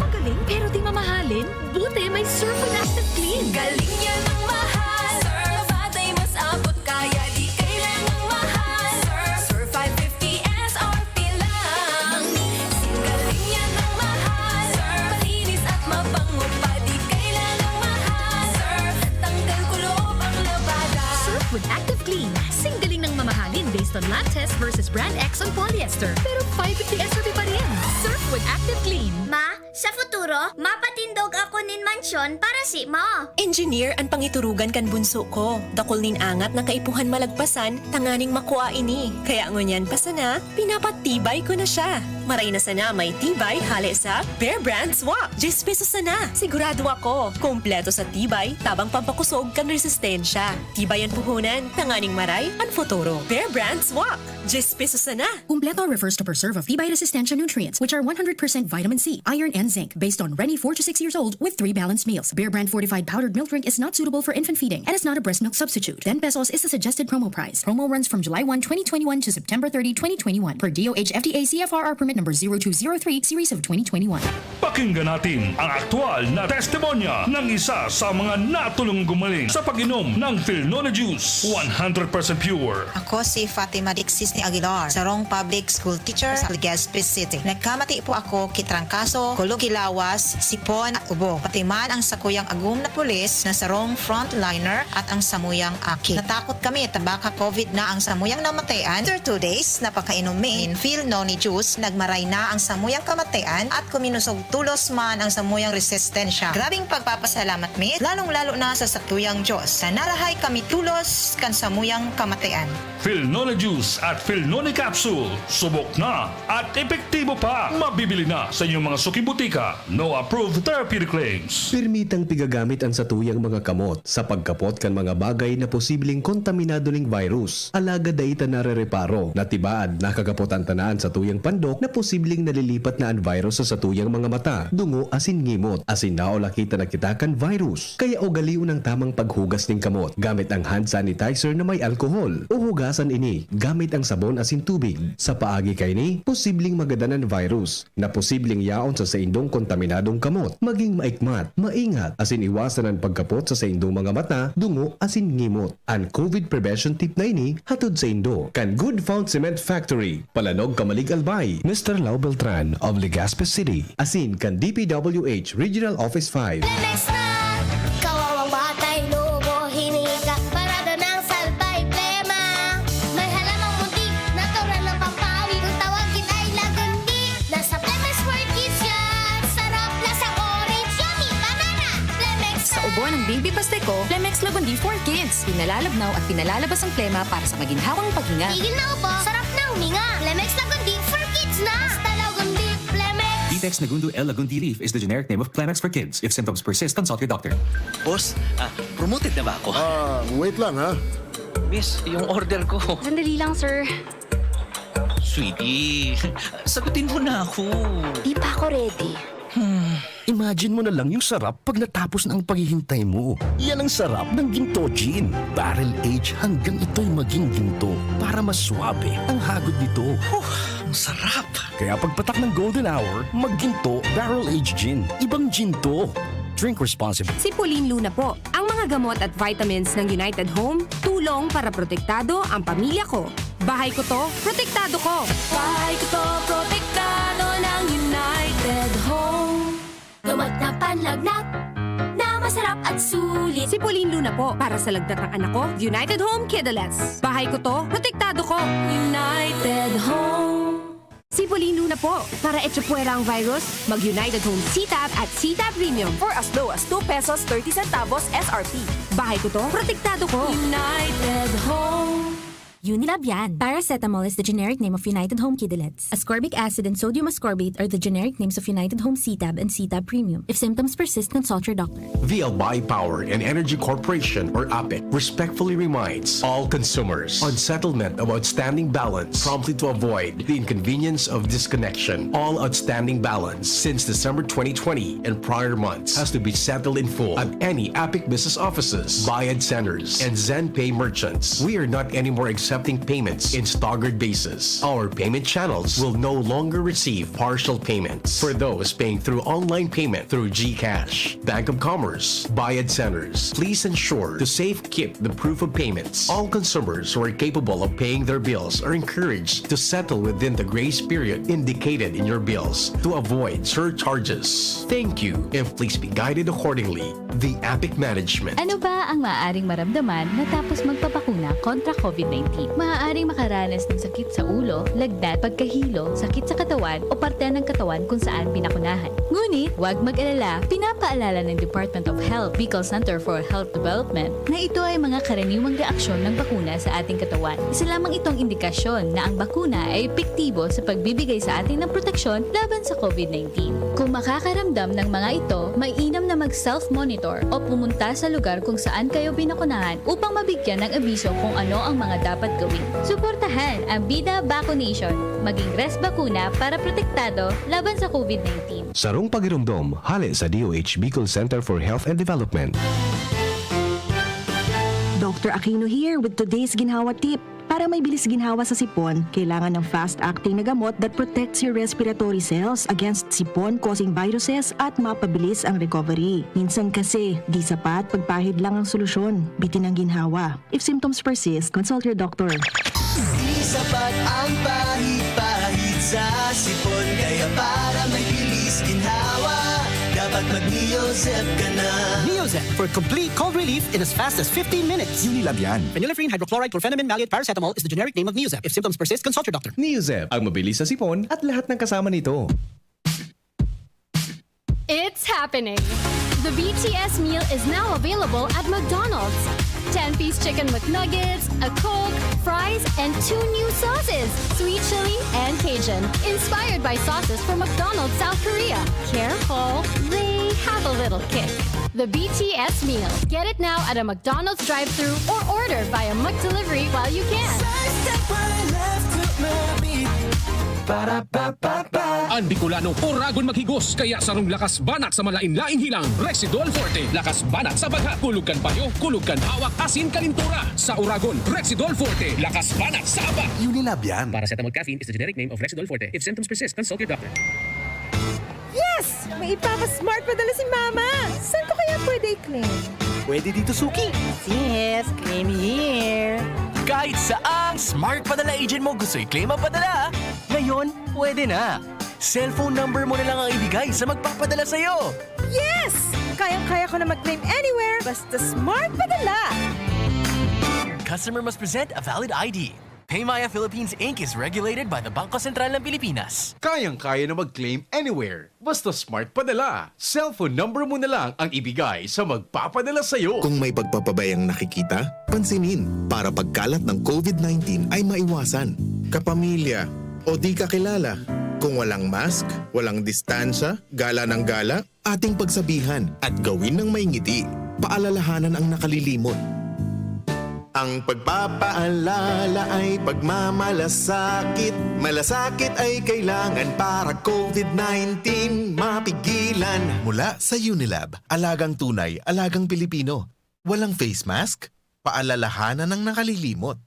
Magaling pero di mamahalin? Buti may Surf with Active Clean. Galing yan ng mahal. Surf, batay mas abot kaya di kailangang mahal. Surf, Surf five fifty S R P lang. Singgaling yan ng mahal. Surf, malinis at mabango pa, di kailangang mahal. Surf, tanggal kulog ang labada. Surf with Active Clean. Singgaling ng mamahalin based on lab test versus brand X on polyester. Pero five fifty S R P pa rin. Surf with Active Clean. Ma, sa futuro, mapatindog ako nin mansyon para simo. Engineer an pangiturugan kan bunso ko. Dakul nin angat na kaipuhan malagpasan tanganing makua ini. Kaya ngunyan pa sana, pinapatibay ko na siya. Maray na sana may tibay hale sa Bear Brand Swak. Diyes pesos sana. Sigurado ako, kompleto sa tibay, tabang pampakosog kan resistensya. Tibay an puhunan, tanganing maray an futuro. Bear Brand Swak. Diyes pesos sana. Kumpleto refers to preserve of tibay resistensya nutrients, which are one hundred percent vitamin C, iron, and zinc, based on Reni four to six years old with three balanced meals. Bear Brand fortified powdered milk drink is not suitable for infant feeding and is not a breast milk substitute. Ten pesos is the suggested promo price. Promo runs from July one, twenty twenty-one to September thirty, twenty twenty-one, per D O H F D A C F R R permit number zero two zero three, series of twenty twenty-one. Pakinggan natin ang aktual na testimonya ng isa sa mga natulong gumaling sa pag-inom ng Filnone Juice, one hundred percent pure. Ako si Fatima Dixis ni Aguilar, sarong public school teacher sa Legazpi City. Nagkamati po ako ki trangkaso, kulog ki lawas, sipon at ubo. Pati man ang sakuyang agom na pulis na sarong frontliner at ang samuyang aki. Natakot kami ta baka COVID na ang samuyang namatayan. After two days na pagkainom mi nin Filnone Juice, nagmaray na ang samuyang kamatayan at kuminusog tulos man ang samuyang resistensya. Grabing pagpapasalamat mi, lalong-lalo na sa satuyang Diyos, na narahay kami tulos kan samuyang kamatayan. Filnone Juice at Filnone Capsule, subok na at epektibo pa. Mabibili na sa inyong mga suking butika. No approved therapeutic claims. Pirmitang pigagamit an satuyang mga kamot sa pagkapot kan mga bagay na posibleng kontaminado ning virus. Alagad dai ta narereparo na tibaad nakakapot an tanan satuyang pandok na posibleng nalilipat na an virus sa satuyang mga mata, dungo asin ngimot, asin naulaki ta na kita kan virus. Kaya ugalion ang tamang paghugas nin kamot gamit ang hand sanitizer na may alkohol, o hugasan ini gamit ang sabon asin tubig. Sa paagi kaini, posibleng magadan an virus na posibleng yaon sa saindong kontaminadong kamot. Maging maikmat, maingat, asin iwasan an pagkapot sa saindong mga mata, dungo, asin ngimot. An COVID prevention tip na ini hatod saindo kan Good Found Cement Factory, Palanog, Camalig, Albay, Mister Lau Beltran of Legazpi City, asin kan D P W H Regional Office five. Lemex na! Kawawang batay, lubo, hinika, parada ng salbay, plema. May halamang munti, natural na pampawi. Kung tawagin ay lagundi, nasa Lemex World Kids yan. Sarap, lasang orange, yummy, banana. Lemex Sa ubo ng baby Pasteco, Lemex Lagundi for Kids. Pinalalabnaw at pinalalabas ang plema para sa maginhawang paghinga. Tigil na ubo, sarap na huminga. Lemex Lagundi for Kids na! Basta Lagundi, Lemex! Vitex Nagundo L Lagundi Leaf is the generic name of Plemex for Kids. If symptoms persist, consult your doctor. Boss, ah, promoted na ba ako? Ah, wait lang ha. Miss, yung order ko. Sandali lang, sir. Sweetie, sagutin mo na ako. Di pa ako ready. Imagine mo na lang yung sarap pag natapos na ang paghihintay mo. Yan ang sarap ng Ginto Gin. Barrel age hanggang ito'y maging ginto para mas swabe ang hagod nito. Huh, ang sarap! Kaya pagpatak ng Golden Hour, magginto Barrel Age Gin. Ibang gin to. Drink responsibly. Si Pauline Luna po. Ang mga gamot at vitamins ng United Home, tulong para protektado ang pamilya ko. Bahay ko to, protektado ko. Bahay ko to, protektado ng United Home. Gamot na panlagnat na masarap at sulit. Si Pauline Luna po, para sa lagnat ng anak ko, United Home Kidolets. Bahay ko to, protektado ko. United Home. Si Pauline Luna po, para echapuwera ang virus, mag United Home C-Tab at C-Tab Premium. For as low as two pesos thirty centavos S R P. Bahay ko to, protektado ko. United Home. Unilab yan. Paracetamol is the generic name of United Home Kidilets. Ascorbic acid and sodium ascorbate are the generic names of United Home C-Tab and C-Tab Premium. If symptoms persist, consult your doctor. The Albay Power and Energy Corporation, or APEC, respectfully reminds all consumers on settlement of outstanding balance promptly to avoid the inconvenience of disconnection. All outstanding balance since December twenty twenty and prior months has to be settled in full at any APEC business offices, Bayad Centers, and ZenPay merchants. We are not anymore accepting payments in staggered basis. Our payment channels will no longer receive partial payments. For those paying through online payment through GCash, Bank of Commerce, Bayad Centers, please ensure to safekeep the proof of payments. All consumers who are capable of paying their bills are encouraged to settle within the grace period indicated in your bills to avoid surcharges. Thank you, and please be guided accordingly. The APEC Management. Ano ba ang maaaring maramdaman matapos magpabakuna kontra COVID-nineteen? Maaaring makaranas ng sakit sa ulo, lagnat, pagkahilo, sakit sa katawan o parte ng katawan kung saan binakunahan. Ngunit, huwag mag-alala, pinapaalala ng Department of Health, Bicol Center for Health Development, na ito ay mga karaniwang reaksyon ng bakuna sa ating katawan. Isa lamang itong indikasyon na ang bakuna ay epektibo sa pagbibigay sa atin ng proteksyon laban sa COVID-nineteen. Kung makakaramdam ng mga ito, mainam na mag-self-monitor o pumunta sa lugar kung saan kayo binakunahan upang mabigyan ng abiso kung ano ang mga dapat gawin. Suportahan ang Bida Vaccination. Maging Res Bakuna para protektado laban sa COVID-nineteen. Sarong pagiromdom, hale sa DOH Bicol Center for Health and Development. Doctor Aquino here with today's ginhawa tip. Para may bilis ginhawa sa sipon, kailangan ng fast-acting na gamot that protects your respiratory cells against sipon-causing viruses at mapabilis ang recovery. Minsan kasi, di sapat pagpahid lang ang solusyon. Bitin ang ginhawa. If symptoms persist, consult your doctor. Di sapat ang pahid-pahid sa sipon. Kaya para may bilis ginhawa, dapat mag-Neozep ka na. Neozep for complete cold relief in as fast as fifteen minutes. Unilab yan. Phenylephrine, hydrochloride, chlorphenamine maleate, paracetamol is the generic name of Neozep. If symptoms persist, consult your doctor. Neozep, ang mabilis sa sipon at lahat ng kasama nito. It's happening! The B T S meal is now available at McDonald's. Ten-piece chicken McNuggets, a Coke, fries, and two new sauces, sweet chili and Cajun. Inspired by sauces from McDonald's South Korea. Careful, they have a little kick. The B T S meal. Get it now at a McDonald's drive-thru or order via McDelivery while you can. Sa step right left to my beat. Para pa pa pa. Ang Bicolano, Oragon maghigos, kaya sarong lakas banat sa malain-laing hilang, Rexidol Forte. Lakas banat sa baghat, kulog kan payo, kulog kan hawak, asin kalintura. Sa Oragon, Rexidol Forte. Lakas banat sa aba. Unilab yan. Paracetamol caffeine is the generic name of Rexidol Forte. If symptoms persist, consult your doctor. Yes! May ipapa-smart padala si Mama! Saan ko kaya pwede i-claim? Pwede dito, Suki. Yes, claim here. Kahit saang smart padala agent mo gusto i-claim ang padala, ngayon pwede na. Cellphone number mo na lang ang ibigay sa magpapadala sa'yo. Yes! Kayang-kaya ko na mag-claim anywhere basta smart padala! Customer must present a valid I D. Paymaya Philippines Inc is regulated by the Bangko Sentral ng Pilipinas. Kayang-kaya na mag-claim anywhere. Basta smart padala. Cellphone number mo na lang ang ibigay sa magpapadala sa'yo. Kung may pagpapabayang nakikita, pansinin para pagkalat ng COVID nineteen ay maiwasan. Kapamilya o di kakilala, kung walang mask, walang distansya, gala ng gala, ating pagsabihan at gawin ng may ngiti. Paalalahanan ang nakalilimot. Ang pagpapaalala ay pagmamalasakit. Malasakit ay kailangan para COVID nineteen mapigilan. Mula sa Unilab, alagang tunay, alagang Pilipino. Walang face mask? Paalalahanan ang nakalilimot.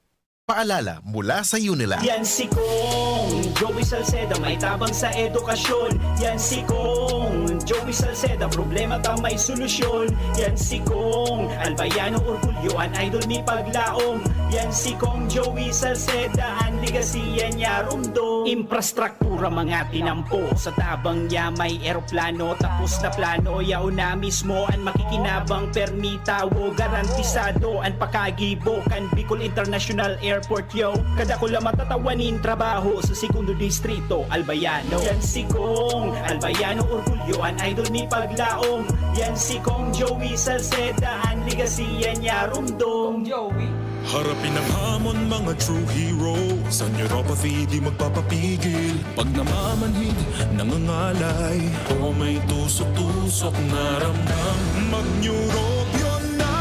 Paalala mula sa Unilab. Yan si Kong Joey Salceda, may tabang sa edukasyon. Yan si Kong Joey Salceda, problema ta may solusyon. Yan si Kong Albayano Orgulyo, an idol mi paglaom. Yan si Kong Joey Salceda, an legacy yan niya rumdom. Infrastructure Pura mga tinampo sa tabang niya may eroplano. Tapos na plano, yaon na mismo an makikinabang. Permi tawo, garantisado an pakagibo kan Bicol International Airport, yo. Kadakula matatawanin trabaho sa segundo distrito, Albayano. Yan si Kong Albayano, orgulyo an idol mi paglaom. Yan si Kong Joey Salceda, an legacy yan niya rumdom. Kong Joey. Harapin ang hamon, mga true heroes. Ang neuropathy di magpapapigil. Pag namamanhid, nangangalay, o may tusok-tusok na ramdam, mag-Neurobion na!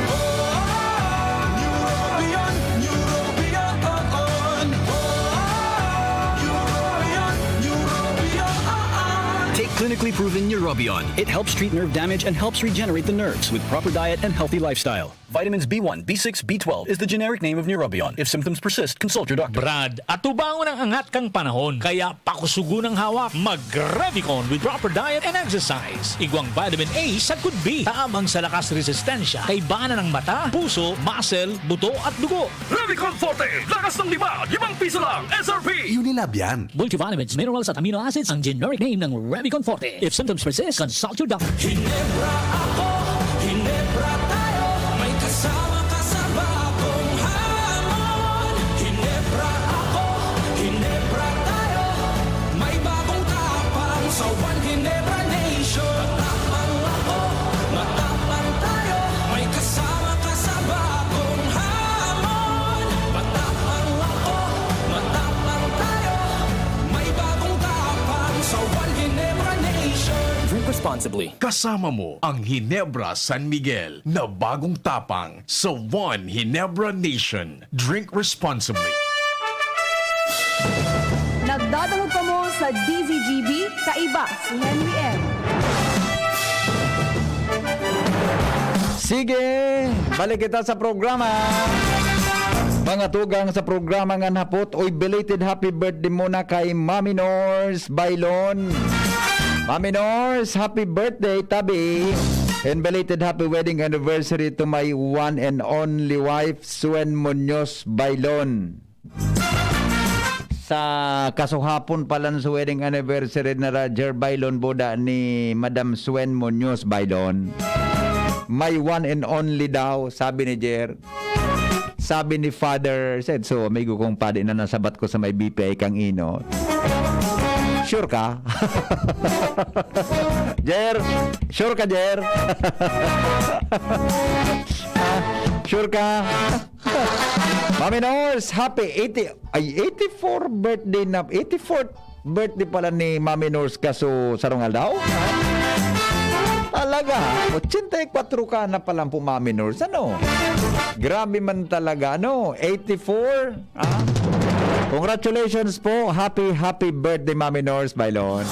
Oh, Neurobion, Neurobion, oh, oh. Neurobion, Neurobion, oh, oh. Take clinically proven Neurobion. It helps treat nerve damage and helps regenerate the nerves with proper diet and healthy lifestyle. Vitamins B one, B six, B twelve is the generic name of Neurobion. If symptoms persist, consult your doctor. Brad, atubangon ang angat kan panahon, kaya pakusugon ang hawak. Mag-Revicon with proper diet and exercise. Igwang vitamin A sagkod B, tabang sa lakas resistensya, kaibanan ng mata, puso, muscle, buto at dugo. Revicon Forte, lakas ng lima, limang piso lang, S R P. Unilab yan. Multivitamins, minerals at amino acids ang generic name ng Revicon Forte. If symptoms persist, consult your doctor. Hinebra ako, Hinebra tayo. May kasama ka sa bagong hamon. Hinebra ako, Hinebra tayo. May bagong tapang sa One Hinebra Nation. Matapang ako, matapang tayo. May kasama ka sa bagong hamon. Matapang ako, matapang tayo. May bagong tapang sa One Hinebra Nation. Drink responsibly. Kasama mo ang Hinebra San Miguel na bagong tapang sa One Hinebra Nation. Drink responsibly. Nagdadangog kamo sa D Z G B, kaiba si Henry M. Sige, balik kita sa programa. Mga tugang sa programa ngan hapot, oy, belated happy birthday muna kay Mami Nors Bailon. Mami Nors, happy birthday, tabi. And belated happy wedding anniversary to my one and only wife, Suen Muñoz Bailon. Sa kasuhapon palan sa wedding anniversary na ra Jer Bailon, boda ni Madam Suen Muñoz Bailon. My one and only daw, sabi ni Jer. Sabi ni Father, said, "So, amigo kong padi na nasabat ko sa may B P I kang ino." Sure ka? Jer, sure ka, Jer? Ah, sure ka? Mami Nors, happy eighty, ay, eighty-four birthday na, eighty-fourth birthday pala ni Mami Nors kaso sarong aldaw? Talaga, ochenta y cuatro ka na pala po, Mami Nors, ano? Grabe man talaga, ano? Eighty-four, ah? Congratulations po, happy, happy birthday, Mami Nors Bailon.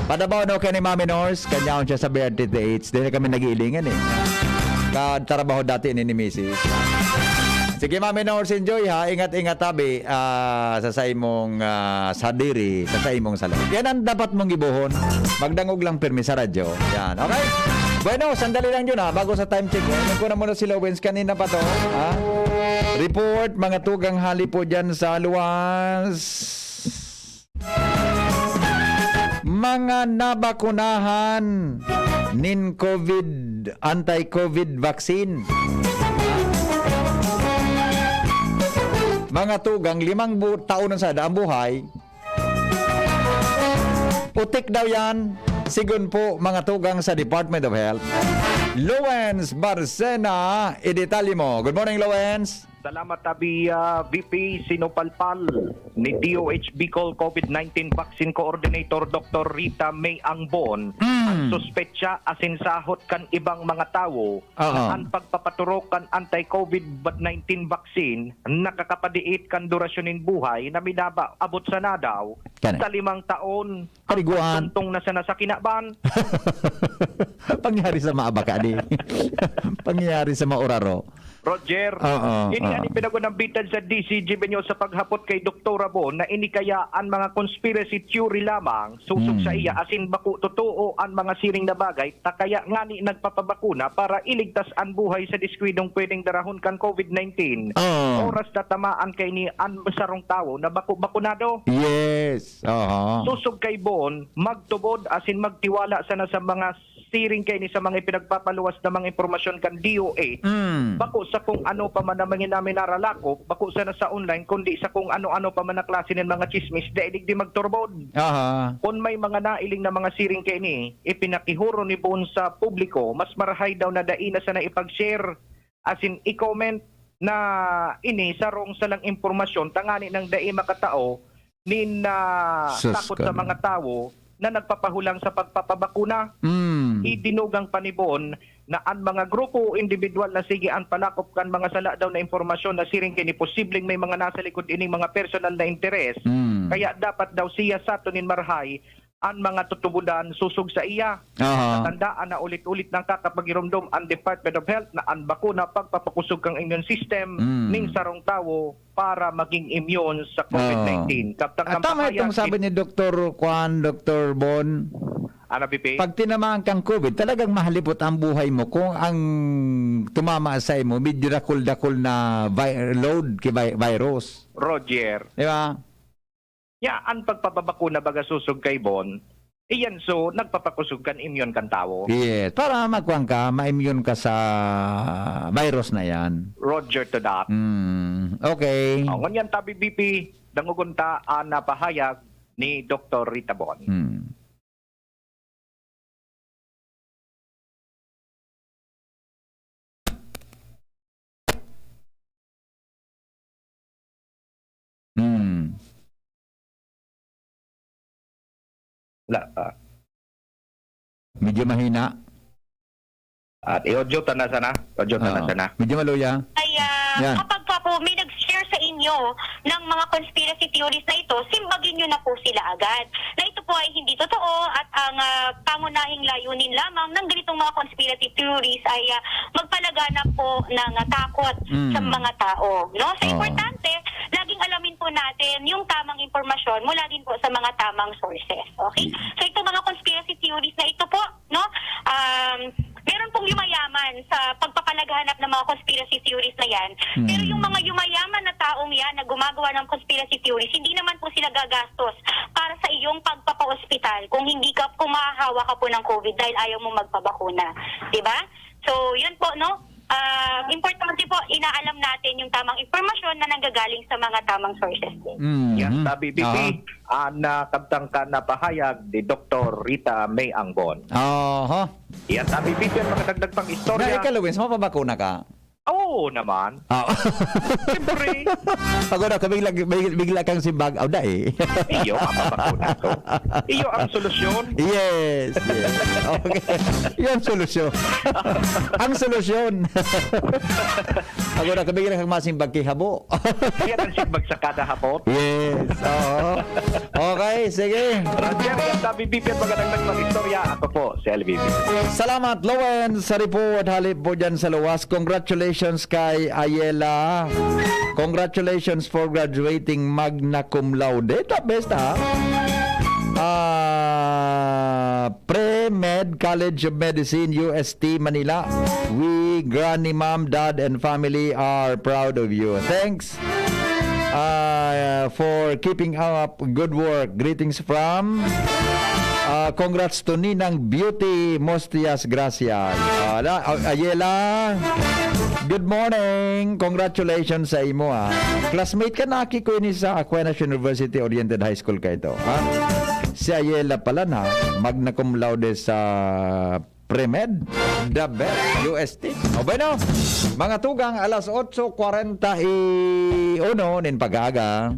Padabaw, no, kay ni Mami Nors, kanyaon siya sa B R T T H. Dili kami nag-iilingan, eh. Katrabaho dati ni, ni Misis. Sige, Mami Nors, enjoy, ha. Ingat-ingat, tabi, ah, sa saimong, ah, sadiri, sa saimong salog. Yan ang dapat mong gibohon. Magdangog lang pirmi sa radyo. Yan, okay? Bueno, sandali lang yun, ha. Bago sa time check, eh. Nagkuna muna si Lowens kanina pa to, ha? Report, mga tugang hali po dyan sa luwas. Mga nabakunahan nin COVID, anti-COVID vaccine. Mga tugang, limang bu-, taon na sada ang buhay. Putik daw yan, sigon po mga tugang sa Department of Health. Lowens Barcena, idetalye mo. Good morning, Lowens. Salamat, tabi, ah, V P, sinupalpal ni D O H Bicol COVID nineteen Vaccine Coordinator Doctor Rita May Angbon Mm. ang suspetsa asin sahot kan ibang mga tawo Oo. na an pagpapaturok kan anti-COVID nineteen vaccine nakakapadiit kan durasyon nin buhay na minaba-, abot sana daw Kani? sa limang taon. Ang Kaliguan. pagtungtong na sana sa kinaban. Pangyari sa maabaka, di? Pangyari sa mauraro. Roger, Oo, ini oo. an ipinagunambitan sa D C G Benyo sa paghapot kay Doktora Bon na ini kaya an mga conspiracy theory lamang, susog Hmm. sa iya, asin bako totoo an mga siring na bagay, ta kaya ngani nagpapabakuna para iligtas an buhay sa diskwidong pwedeng darahon kan COVID nineteen. Oo. Oras na tamaan kaini an sarong tawo na bako bakunado. Yes, oo. Susog kay Bon, magtubod asin magtiwala sana sa mga siring kaini sa mga ipinagpapaluwas na mga impormasyon kan D O H. Mm. Bako sa kung ano pa man na mga namin naralakop, bako sana sa online, kundi sa kung ano-ano pa man na klase nin mga chismis, dai digdi magturbod. Aha. Kun may mga nailing na mga siring kaini, ipinakihuro ni Bon sa publiko, mas marahay daw na dai na sana ipag-share. asin i-comment na ini sarong salang impormasyon tangani nang dai makatao nin, ah, Sus, takot sa kan- mga tawo na nagpapahulang sa pagpapabakuna. Mm. Idinugang pa ni Bon na an mga grupo o indibidwal na sige an palakop kan mga sala daw na impormasyon na siring kini posibleng may mga nasa likod ining mga personal na interes. Mm. Kaya dapat daw siya sato nin marahay an mga tutubodan sosog sa iya. Aha. Tandaan na ulit-ulit nang kakapagiromdom an Department of Health na an bakuna pagpapakosog kan immune system Mm. ning sarong tawo para magin immune sa COVID nineteen. Oo. Kabtang At kan tama pahayag itong sabi ni Doktor Kwan, Doktor Bon. Ano, Bibi? Pag tinamaan kang COVID, talagang mahalipot ang buhay mo kung ang tumama sa imo, medyo dakul-dakul na vi-, load ki vi-, virus. Roger. Di ba? Ya, ang pagpapabakuna baga sosog kay Bon, iyan so nagpapakosog kan immune kan tawo. Yes, para magkuhan ka, ma-immune ka sa virus na yan. Roger to that. Mm, okay. Oh, ngunyan tabi, B P, dangogon ta ang napahayag ni Doktor Rita Bon. Mm. Hmm. Wala pa. Medyo mahina. At i-audio ta na sana. Audio ta na Oo. sana. Medyo maluya. Kaya Yan. kapag ka po may nag-share sa inyo ng mga conspiracy theories na ito, simbagin nyo na po sila agad. Na ito po ay hindi totoo at ang, ah, pangunahing layunin lamang ng ganitong mga conspiracy theories ay, ah, magpalaganap po ng, ah, takot Mm. sa mga tao, no? So, Oo. importante, laging alamin po natin yung tamang impormasyon mula din po sa mga tamang sources, okay? Mm. So, itong mga conspiracy theories na ito po, no? Um, meron pong yumayaman sa pagpapalaganap ng mga conspiracy theories na yan. Hmm. Pero yung mga yumayaman na taong yan na gumagawa ng conspiracy theories, hindi naman po sila gagastos para sa iyong pagpapa-ospital kung hindi ka, kung mahahawa ka po ng COVID dahil ayaw mo magpabakuna. Di ba? So, yun po, no? Ah, importante po, inaalam natin yung tamang impormasyon na nanggagaling sa mga tamang sources din. Mm. Yan, Mhm. sabi, B P, Aha. ang, ah, kabtang kan na pahayag ni Doktor Rita May Angbon. Aha. Yan, sabi, B P, ang mga dagdag pang istorya. Na, ikaw, Luis, mapabakuna ka? Oo naman. Ah. Siyempre. Pag una ka, bigla, big-, bigla kang simbag, "Aw, dai." Iyo ang mapabakuna to. Iyo ang solusyon. Yes, yes. Okay. Iyo ang solusyon. Ang solusyon. Pag una ka, bigla kang masimbag kay habo. Yan ang simbag sa kada hapot. Yes, oo. Okay, sige. Roger, yan sabi, B P, at magandang nagpag-istorya. Ako po, si L B B. Salamat, Lowen, sa report. Hali po dyan sa luwas. Congratulations kay Ayela. Congratulations for graduating magna cum laude. The best, ha? Ah, Pre-Med College of Medicine, U S T, Manila. We, Granny, Mom, Dad, and family are proud of you. Thanks. Ah, for keeping up good work. Greetings from, ah, congrats to Ninang Beauty Mostias Gracias. Ah, la, ah, Ayela, good morning. Congratulations sa imo, ah. Classmate ka na, Aki, ko ini sa Aquinas University Oriented High School ka ito, ha? Si Ayela pala na, magna cum laude sa Pre-Med, the best, U S T. O bueno, mga tugang, alas otso kwarenta y uno nin pag-aaga.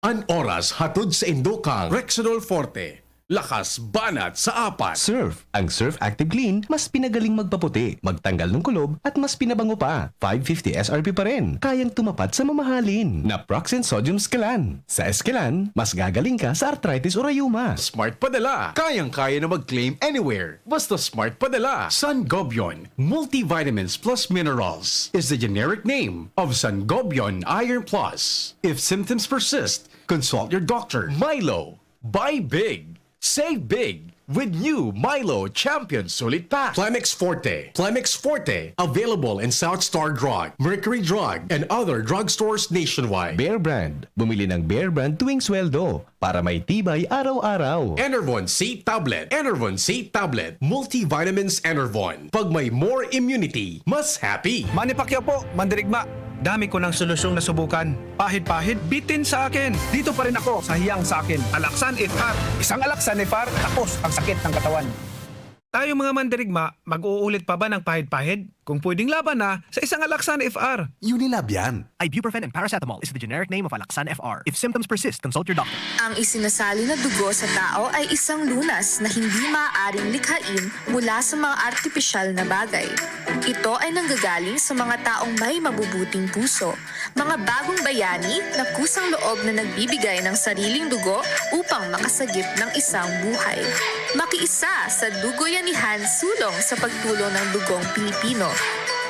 An oras hatod sa indo kang Rexidol Forte. Lakas banat sa apat. Surf. Ang Surf Active Clean mas pinagaling magpaputi, magtanggal ng kulob, at mas pinabango pa. Five fifty S R P pa rin. Kayang tumapat sa mamahalin. Naproxen Sodium Esquilan. Sa Esquilan, mas gagaling ka sa arthritis o rayuma. Smart padala. Kayang-kaya na mag-claim anywhere. Basta smart padala. Sangobion Multivitamins Plus Minerals is the generic name of Sangobion Iron Plus. If symptoms persist, consult your doctor. Milo, buy big, save big with new Milo Champion Sulit Pack. Plemex Forte. Plemex Forte, available in South Star Drug, Mercury Drug, and other drugstores nationwide. Bear Brand. Bumili ng Bear Brand tuwing sweldo para may tibay araw-araw. Enervon C Tablet. Enervon C Tablet. Multivitamins Enervon. Pag may more immunity, mas happy. Manny Pacquiao po, mandirigma. Dami ko ng solusyong nasubukan. Pahid-pahid, bitin sa akin. Dito pa rin ako sa hiyang sa akin. Alaxan F R. Isang Alaxan F R, tapos ang sakit ng katawan. Tayong mga mandirigma, mag-uulit pa ba ng pahid-pahid? Kung pwedeng laban na, sa isang Alaxan F R. Unilab yan. Ibuprofen and paracetamol is the generic name of Alaxan F R. If symptoms persist, consult your doctor. Ang isinasali na dugo sa tao ay isang lunas na hindi maaaring likhain mula sa mga artipisyal na bagay. Ito ay nanggagaling sa mga taong may mabubuting puso, mga bagong bayani na kusang loob na nagbibigay ng sariling dugo upang makasagip ng isang buhay. Makiisa sa Dugoyanihan Sulong sa Pagtulong ng Dugong Pilipino.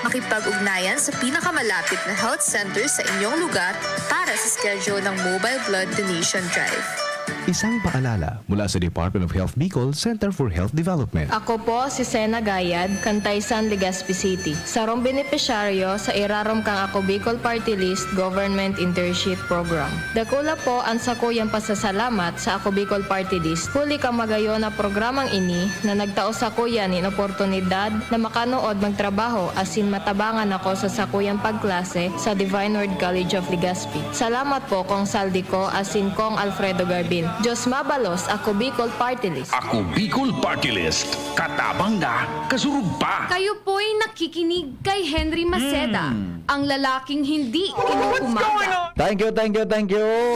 Makipag-ugnayan sa pinakamalapit na health center sa inyong lugar para sa schedule ng Mobile Blood Donation Drive. Isang paalala mula sa Department of Health Bicol Center for Health Development. Ako po si Sena Gayad, Cantaysan, Legazpi City, sarong benepisyaryo sa irarom kan Ako Bicol Party List Government Internship Program. Dakula po an sakuyang pasasalamat sa Ako Bicol Party List huli kan magayon na programang ini na nagtao sakuya nin oportunidad na makanood magtrabaho asin matabangan ako sa sakuyang pagklase sa Divine Word College of Legazpi. Salamat po, Cong Saldico asin Cong Alfredo Garbin. Diyos mabalos, Ako Bicol Party List. Ako Bicol Party List. Katabang na, kasurog pa. Kayo po'y nakikinig kay Henry Maceda, Hmm. ang lalaking hindi kinukumaga. Thank you, thank you, thank you.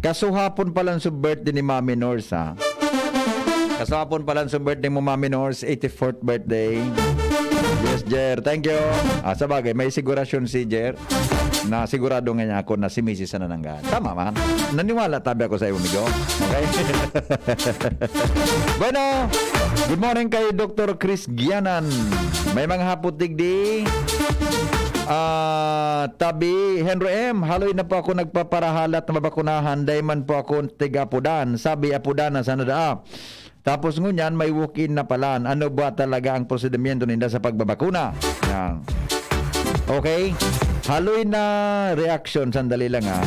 Kasuhapon pala ang birthday ni Mami Nors, ha? Kasuhapon pala ang birthday mo, Mami Nors, eighty-fourth birthday. Yes, Jer. Thank you. Ah, sa bagay, may sigurasyon si Jer na sigurado nga niya ako na si Misis na nangga. Tama man. Naniwala tabi ako sa iyo, amigo. Okay? Bueno, good morning kay Doktor Chris Gianan. May mga hapot digdi. Ah, tabi, Henry M, haloy na po ako nagpaparahalat na mabakunahan, dai man po ako tiga-Apodan. Sabi, Apodan na sana daa. Tapos ngunyan, may walk-in na palan. Ano ba talaga ang prosedimento ninda sa pagbabakuna? Yan. Okay? Haloy na reaction. Sandali lang, ha.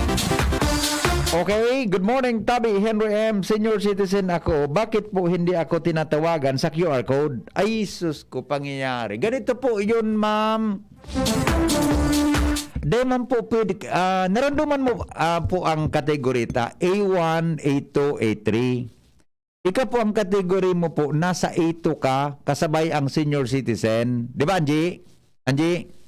Okay, good morning, Tabi Henry M. Senior citizen ako. Bakit po hindi ako tinatawagan sa Q R code? Ay, sus ko, pangyayari. Ganito po yun, ma'am. Di man po pwede, ah, naranduman mo, ah, po ang kategorita A one, A two, A three. Ikaw po, ang kategory mo po, nasa A two ka, kasabay ang senior citizen. Di ba, Angie? Angie?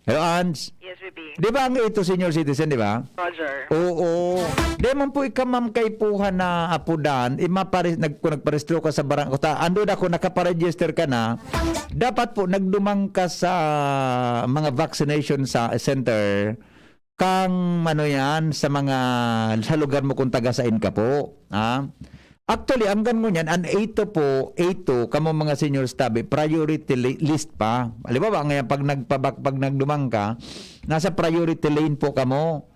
Hello, Ange? Yes, B B. Di ba ang A two senior citizen, di ba? Roger. Oo. Di man po ikaw, ma'am, kaipuhan na apudan, imapare-, nag-, kung nagparehistro ka sa barang-, ta-, ando na, kung nakaparegister ka na, dapat po nagdumang ka sa mga vaccination sa center, kang ano yan, sa mga, sa lugar mo kung taga-sain ka po, ha? Actually, hanggang ngunyan, an A two po, A two, kamo mga senior tabi, priority li-, list pa. Halimbawa, ngayon, pag nagpabak-, pag nagdumang ka, nasa priority lane po kamo.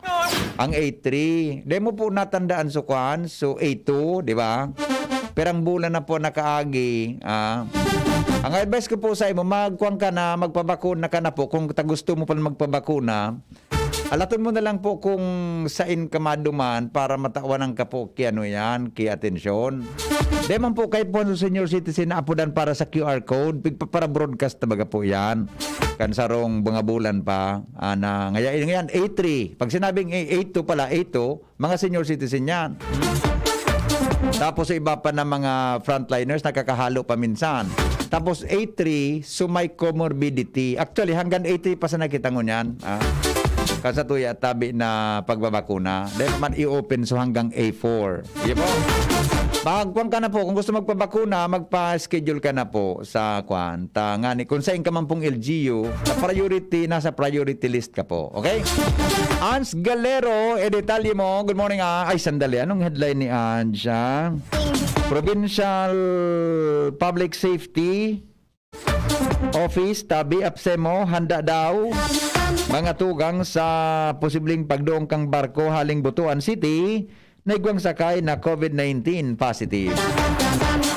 Ang A three. Di mo po natandaan so kwan, so A two, di ba? Pirang bulan na po nakaagi, ah. Ang advice ko po sa imo, magkuwan ka na, magpabakuna ka na po kung ta-, gusto mo pala magpabakuna. Alaton mo na lang po kung sain ka maduman para matawan ang kapo ki ano yan, ki atensyon. Di man po kay po senior citizen na apudan para sa Q R code, pigpapara-broadcast talaga po yan. Kan sarong mga bulan pa, ah, na, ngaya-, ngayon, A three. Pag sinabing A-, A two pala, A two, mga senior citizen yan. Tapos sa iba pa na mga frontliners, nakakahalo pa minsan. Tapos A three, so may comorbidity. Actually, hanggang A three pa sa nakita ngunyan, ah. Kan sa tuya, tabi na pagbabakuna. Dahil man i-open, so hanggang A four. Di ba? Magkuhan ka na po. Kung gusto magpabakuna, magpa-schedule ka na po sa kwan. Ta, ngani, kung sain ka man pong L G U, sa priority, nasa priority list ka po. Okay? Ans Galero, e detalye mo. Good morning, ah. Ay, sandali. Anong headline ni Ans, ah? Provincial Public Safety Office, tabi, APSEMO, handa daw mga tugang sa posibleng pagduong kang barko haling Butuan City na igwang sakay na COVID nineteen positive.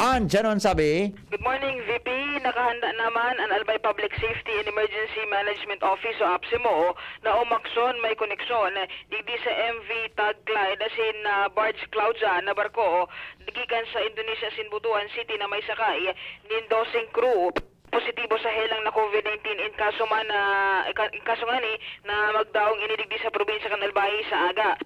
An Janon sabi, Good morning, V P. Nakahanda naman an Albay Public Safety and Emergency Management Office o APSEMO na umaksyon may koneksyon digdi sa M V Tag Clyde asin, ah, Barge Claudia na barko gikan sa Indonesia asin Butuan City na may sakay nin doseng crew positibo sa helang na COVID nineteen. In kaso man na, in ka-, in kaso ngani na magdaong ini digdi sa probinsya kan Albay sa aga.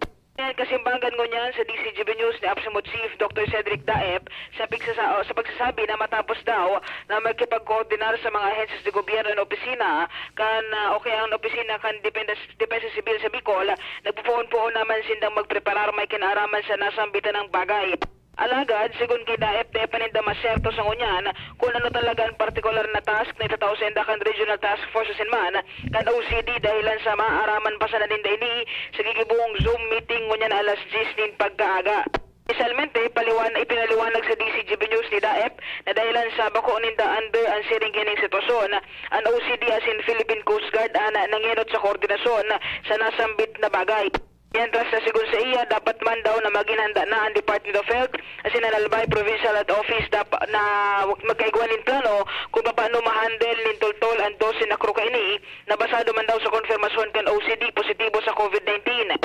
Kasimbangan ngunyan sa D C G B News ni APSEMO Chief Doctor Cedric Daep sa pigsasa-, sa pagsasabi na matapos daw na makipagkoordinar sa mga ahensyas de gobyerno na opisina kan, ah, o kaya ang opisina kan Depensa, Depensa Sibil sa Bicol, nagpupuon-puon naman sindang magpreparar may kinaaraman sa nasambitan ng bagay. Alagad, sigon ki Daep, dai pa ninda maserto sa ngunyan kun ano talaga an partikular na task na itatao sainda kan Regional Task Force asin man kan O C D, dahilan sa maaaraman pa sana ninda ini sa gigiboong Zoom meeting ngunyan alas diyes nin pagkaaga. Inisialmente, paliwan-, ipinaliwanag sa D C G B News ni Daep na dahilan sa bako ninda under an siring kining sitwasyon, an O C D asin Philippine Coast Guard an nangenot sa koordinasyon sa nasambit na bagay. Mientras na sigon saiya, dapat man daw na magin handa na an Department of Health asin an Albay Provincial Health Office dap-, na magkaigwa nin plano kung paano ma-handle nin toltol an dose na crew kaini na basado man daw sa konfirmasyon kan O C D positibo sa COVID nineteen.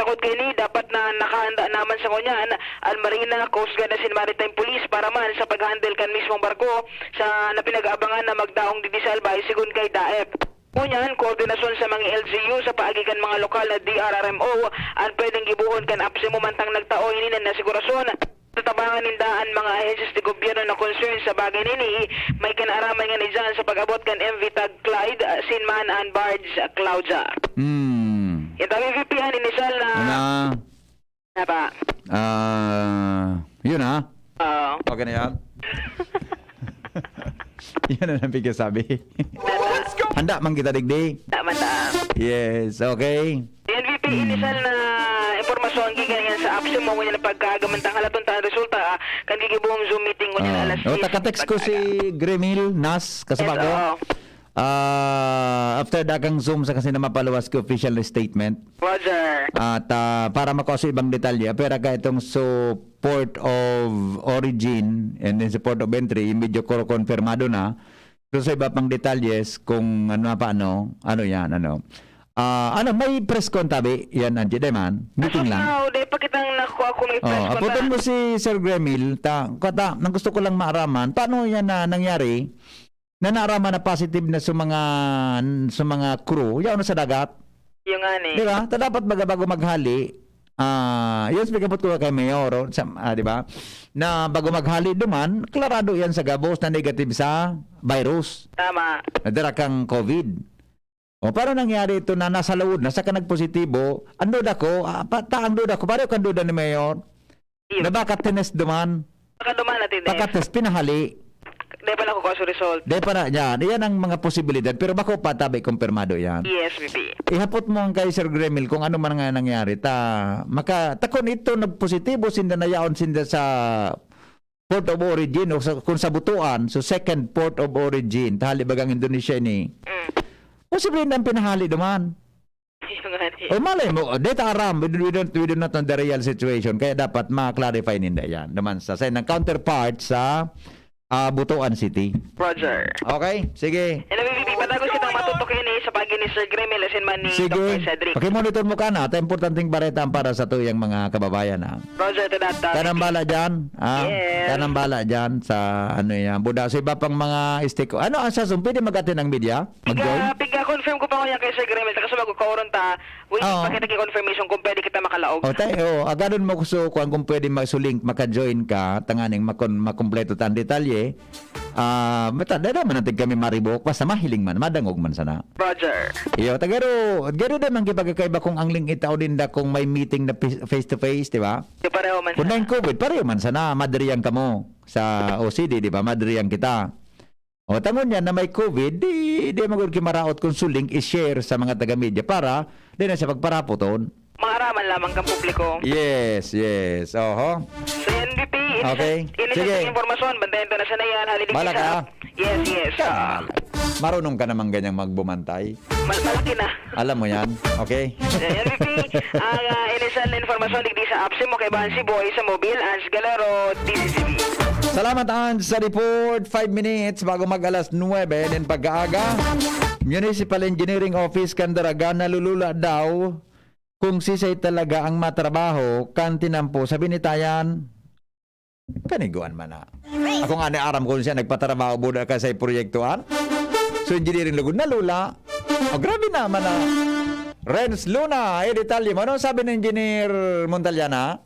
Sagkod kaini, dapat na nakahanda naman sa ngunyan an Marina, Coast Guard asin Maritime Police para man sa pag-handle kan mismong barko sa na pinag-aabangan na magdaong digdi sa Albay, sigon kay Daep. Ngunyan, koordinasyon sa mga L G U sa paagi kan mga lokal na D R R M O an pwedeng gibohon kan APSEMO mantang nagtao ini nin asigurasyon. Tatabangan ninda an mga ahensyas de gobyerno na concern sa bagay na ini, may kinaaraman ngani diyan sa pag-abot kan M V Tag Clyde, ah, asin man an barge, ah, Claudia. Hmm. Ito ang V P an inisyal na Ano? na ba? Ah, yun, ha? Oo. Okay na yan? Yan ang nabigyan sabi. Handa man kita digdi. Tama na. Yes, okay. N V P, Hmm. inisyal na impormasyon gikan yan sa APSEMO, ngunyan ang pagkaaga man tang halaton ta ang resulta, ah, kan gigibohong Zoom meeting ngunyan Ah. alas Oh, diyes. Takatext ko si Gremil Nas Kasabago. Ito, oh. Ah, after dakang Zoom sa kasi na mapaluwas ki official na statement. Roger. At, ah, para makuha sa ibang detalye, pero ka itong sa port of origin and then sa port of entry, yung medyo ko-, konfirmado na. So, sa iba pang detalyes, kung ano pa, ano, ano yan, ano. Ah, ano, may press con tabi, yan, Angie, di man? Meeting As of lang. now, di pa kitang nakuha kung may press Oh, con aputan na. mo si Sir Gremil, ta, kata, nang gusto ko lang maaraman, paano yan na nangyari? Na naaraman na positive na sa mga, sa mga crew, yaon na sa dagat. Yung nga ni. Di ba? Ta dapat baga bago maghali, ah, yun, speak about ko kay Mayor, oh, sa, ah, di ba? Na bago maghali duman, klarado yan sa gabos na negative sa virus. Tama. Nadara kang COVID. O, paano nangyari ito na nasa laod na, saka nagpositibo? Ang duda ko, ah, pa, ta, ang duda ko, pareho kang duda ni Mayor, Iyo. na baka tinest duman. Baka duman natin eh. Baka test, pinahali. Di pa nakukuha sa result. Di pa na, yan. Yan ang mga posibilidad. Pero bako pa, tabi, kumpirmado yan. Yes, V P. Ihapot mo ang kay Sir Gremil kung ano man nga nangyari. Ta, maka, ta kung ito nagpositibo, sinda na yaon, sinda sa port of origin, o sa, kung sa Butuan, so second port of origin, ta hali bagang Indonesia ini. Mm. Posible na ang pinahali duman. Yung nga ni. O malay mo, data aram, we, we don't, we do not know the real situation. Kaya dapat ma-clarify ninda yan. Naman sa, sa ng counterpart sa, ah, Butuan City. Roger. Okay, sige. Hello, V P, patagos kitang matutok ini sa pagi ni Sir Gremil asin man ni Sige. Doctor Cedric. Pakimonitor mo ka na. Ata importanteng bareta ang para sa tuyang mga kababayan, ha. Roger to that, uh, Kanang V P. bala dyan, ha? Yes. Kanang bala dyan sa, ano yan, Buda. Sa iba pang mga stake. Ano, ang sasong, pwede mag-attend ng media? Mag-join? Piga, piga confirm ko pa ngunyan kay Sir Gremil, saka sumagot ka oron ta, waiting Oo. pa kita ki confirmation kung pwede kita makalaog. O, tay-, o, agadon mo ko so, kung, kung pwede mag-, so link, maka-join ka, tanganing makon-, makumpleto ta ang detalye. Ah, basta, dada man natin kami maribok, basta mahiling man, madangog man sana. Roger. Iyo, tagaro, garo din ang gipagkakaiba kung ang link itao din da kung may meeting na face-to-face, di ba? Di pareho man Kung sana. naing COVID, pareho man sana, madriyan kamo sa O C D, di ba? Madriyan kita. O, tangon niya na may COVID, di, di magod kimaraot kung suling i-share sa mga taga-media para di na siya pagparapoton. Maaraman lamang kang publiko. Yes, yes. Oho. So, yan, V P, ini Okay. sa, ini sa Sige. ating impormasyon, bantayan ta na siya na yan, haliligin Bala ka. sa Yes, yes. Kaya Ah. naman. Marunong ka naman ganyang magbumantay. Mal-, malaki na. Alam mo yan. Okay? Yan, V P. Ang, ah, inisan na informasyon digdi sa APSEMO, kaibahan si Boy sa Mobil, Ans Galero, D C C B. Salamat, Ans, sa report. Five minutes bago mag alas nuwebe nin pagkaaga. Municipal Engineering Office kan Daraga nalulula daw kung sisay talaga ang matrabaho kan tinampo sa binitayan. Kaniguan man na. Ako nga ni aram ko siya nagpatrabaho buda ka sa proyektuan. So, engineering lugod na lula. O, grabe naman na. Renz Luna, eh, detalye mo. Anong sabi ni Engineer Montaliana?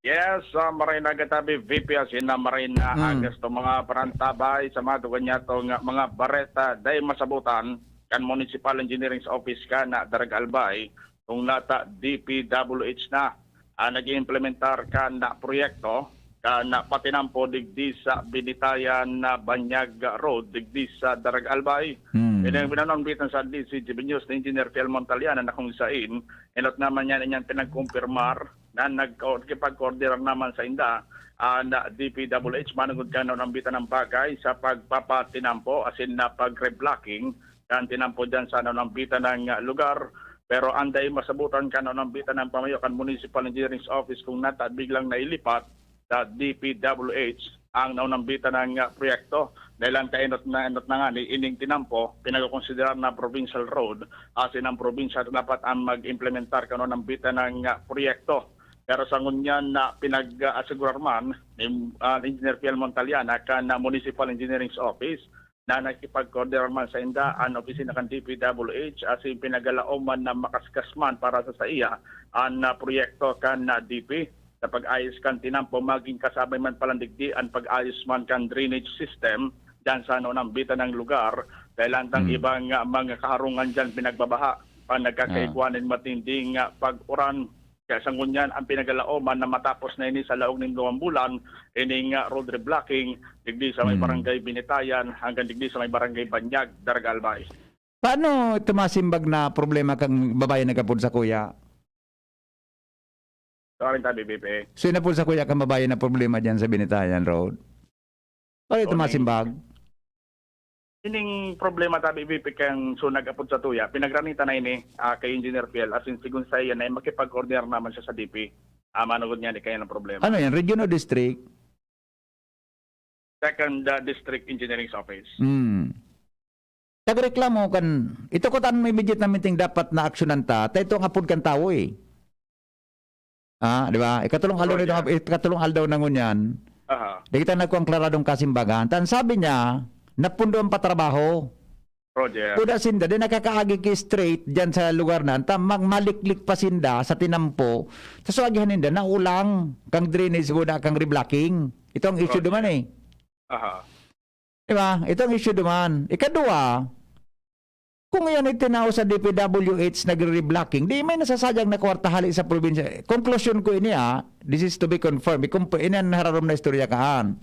Yes, uh, maray na gatabi, V P, as in na maray na Mm. agas to mga parantabay sa mga dugan niya to nga mga bareta, dai masabutan kan Municipal Engineering Office kan Daraga Albay, kung nata D P W H na, ah, nag-iimplementar kan proyekto, kan patinampo digdi sa Binitayan na Banyag Road, digdi sa Daraga Albay. Hmm. Ini ang binanong bitan sa D C G B News ni Engineer Fiel Montaliana na kung sain, enot naman niya niyan pinagkumpirmar na nagko-, nakipagkoordinar naman sa inda, ah, na D P W H manugod kan naunambitan ng bagay sa pagpapatinampo, as in na pag-reblocking, kan tinampo dyan sa naunambitan ng, ah, lugar. Pero ang dai masabutan kan naunambitan ng pamayo kan Municipal Engineering Office kung nata biglang nailipat sa D P W H ang naunambitan ng, ah, proyekto. Dahil ang kainot na inot na nga ni ining tinampo, pinagkokonsiderar na provincial road, asin ang probinsya dapat ang mag-implementar kan naunambitan ng, ah, proyekto. Pero sa ngunyan na pinag-asigurar man ni, ah, Engineer Fiel Montaliana kan, ah, Municipal Engineering Office na nakikipagkoordinar man sa inda an opisina kan D P W H asin pinagalaom man na makaskas man para sa saiya an, ah, proyekto kan, ah, D P sa pag-ayos kan tinampo, maging kasabay man palan digdi an pag-ayos man kan drainage system diyan sa naunambitan ng lugar, dahil antang Hmm. ibang, ah, mga kaharungan diyan pinagbabaha pa nagkakaigwa nin matinding, ah, pag-uran. Kaya sa ngunyan, ang pinagalaoman na matapos na ini sa laog nin duwang bulan, ining, ah, road reblocking, digdi sa may Hmm. barangay Binitayan, hanggang digdi sa may barangay Banyag, Daraga Albay. Paano ito masimbag na problema kang babae nagkapod sa kuya? Sorry, tabi, B P. So, inapod sa kuya kang babae na problema dyan sa Binitayan Road? Paano ito Okay. masimbag? Ining problema, tabi, B P, kang so nag-apod sa tuya, pinagranita na ini, ah, kay Engineer Fiel. As in, sigun sa iyan, ay makipag-order naman siya sa D P. Ah, manugod niya, di kaya ng problema. Ano yan? Region o district? Second, ah, District Engineering Office. Hmm. Nagreklamo kan, ito ko tan may immediate na meeting dapat na aksyonan ta, ta ito ang apod kan tawo eh. Ah, di ba? Ikatulong aldaw Oh, nito, yeah. ikatulong aldaw na ngunyan. Aha, Di kita nagkuang klaradong kasimbagan. Tan sabi niya, napundo ang patrabaho. Roger. Kuda sinda, di nakakaagi ki straight dyan sa lugar na. Ta, mag-, maliklik pa sinda sa tinampo. Sa suwagihan ninda, naulang kang drainage muna, kang reblocking. Ito ang issue Roger. duman eh. Aha. Di ba? Ito ang issue duman. Ikadua, kung iyan itinaw sa D P W H nagre-reblocking, di may nasasayang na kwarta hali sa probinsya. Konklusyon ko ini, ah, this is to be confirmed. Ikump-, ini ang nararom na istorya kaan.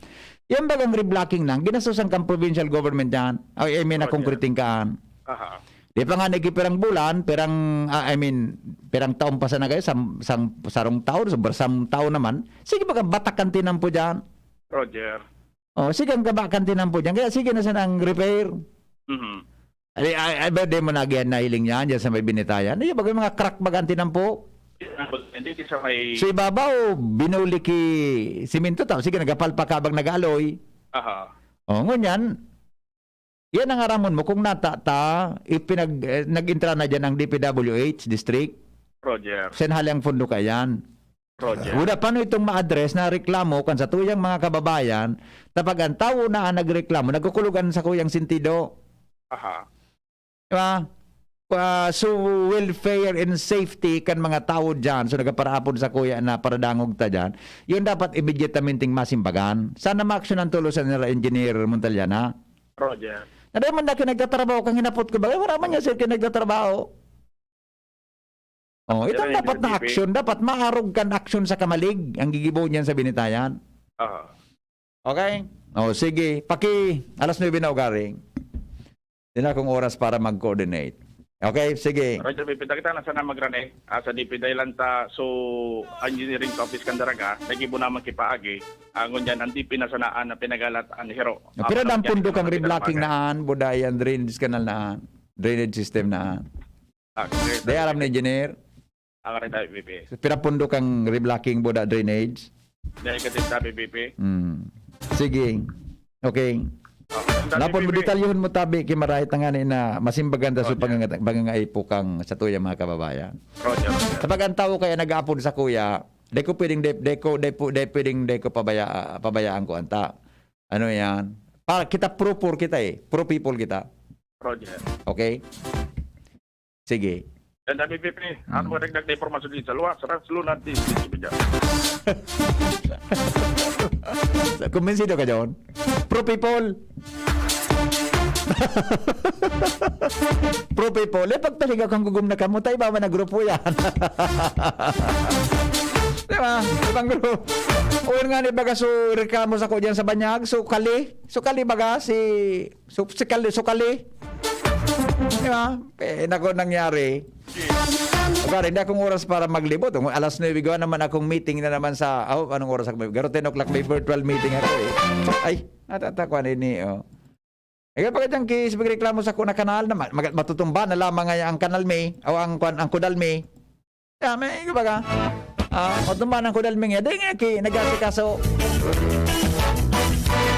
Yan bagang reblocking nang, ginastosan kang provincial government yan. Ay, I mean, na Roger. concreting kaan. Aha. Di pa nga nagipirang bulan, pirang, ah, I mean, pirang taon pa sana kayo, sam-, sam-, sarong taon, sobrang sam taon naman. Sige, bagang batak kan tinampo dyan. Roger. Oh, sige, ang gaba kan tinampo dyan. Kaya sige na sana ang repair. Mhm. Ay, ay, ay, ba, di mo nagihan na hiling yan, dyan sa may Binitayan? Di ba, mga crack baga ang tinampo? Hindi sa may... So, ibabaw, binuli ki simento, tapos sige, nagapalpak habang nag-aaloy. Aha. O, ngunyan, yan ang aramon mo kung nata ta, ipinag, eh, nag-intra na dyan ang D P W H district. Roger. Sen hali ang fondo ka yan. Roger. Wala pa no itong ma-address na reklamo kan sa tuyang mga kababayan, tapag ang tawo na ang nagreklamo, nagkukulugan sa kuyang sentido. Aha. Di ba? Ah, so, welfare and safety kan mga tawo dyan. So, nagaparaapod sa kuya na paradangog ta dyan. Yun dapat immediatamente masimbagan. Sana ma-action ang tulo sa nila Engineer Montaliana. Roger. Na dahil man na kinagtatrabaho kang hinapot ko, bagay, wala man niya sir kinagtatrabaho. Oh, Pero itong yung dapat na D P P? action, dapat maarog kan action sa kamalig ang gigibo niyan sa Binitayan. Aha. Okay? Oh, sige. Paki alas nuebe na ugaring. Di na akong oras para mag-coordinate. Okay, sige. Roger, pipita kita na sana magrane. Ah, sa D P dahil lang ta, so, engineering office kan Daraga, nagibo naman kipaagi. Ang ngunyan, ang D P na sanaan na pinagalat ang hero. Pero Ah, ang pundo kaya kang naman reblocking pinapagay. naan, budayan, drainage canal naan, drainage system naan. Ah, okay. Di aram ni engineer. Ang rin tayo, B P. Pira pundo kang reblocking buda drainage. Dahil kasi sabi, B P. Hmm. Sige. Okay. Okay. Napon mo, detalyehon mo tabi, kay marahay tangani na masimbagan ta sa Roger. panganga-, pangangaipo kang sa tuya mga kababayan. Roger, Roger. Kapag ang tao kaya nag-aapod sa kuya, di ko pwedeng, di, di ko, di, po- di pwedeng, di ko pabaya, pabayaan ko anta. Ano yan? Para kita pro poor kita eh. Pro people kita. Roger. Okay? Sige. Yan, M P P. Ano ba dagdag na impormasyon dito? Luwas, Ras, Luna, D C, Bidya. Kumbinsido ka, John? Pro people. Pro people. Eh, pagtalinga kang gugom na kamo, tayo ba man na grupo yan? Di ba? Ibang grupo. O yun nga ni baga, so, reklamo sa ko dyan sa banyag. So, kali. So, kali baga, si, so, si kali, so, kali. Di ba? Eh, nako, nangyari. Pare, hindi akong oras para maglibot. Alas nuebe, gawa naman akong meeting na naman sa, oh, anong oras ako? Garo ten o'clock may virtual meeting ako eh. Ay, natatakuan ini, oh. Eh, kapag dyan, kis, magreklamo sa kuna kanal na ma-, mag-, matutumba na lamang nga ang kanal mi, o ang, kwan, ang kudal mi. Kaya may, kumbaga, ah, matutumba ng kudal mi nga, di nga ki-, nag-asikaso.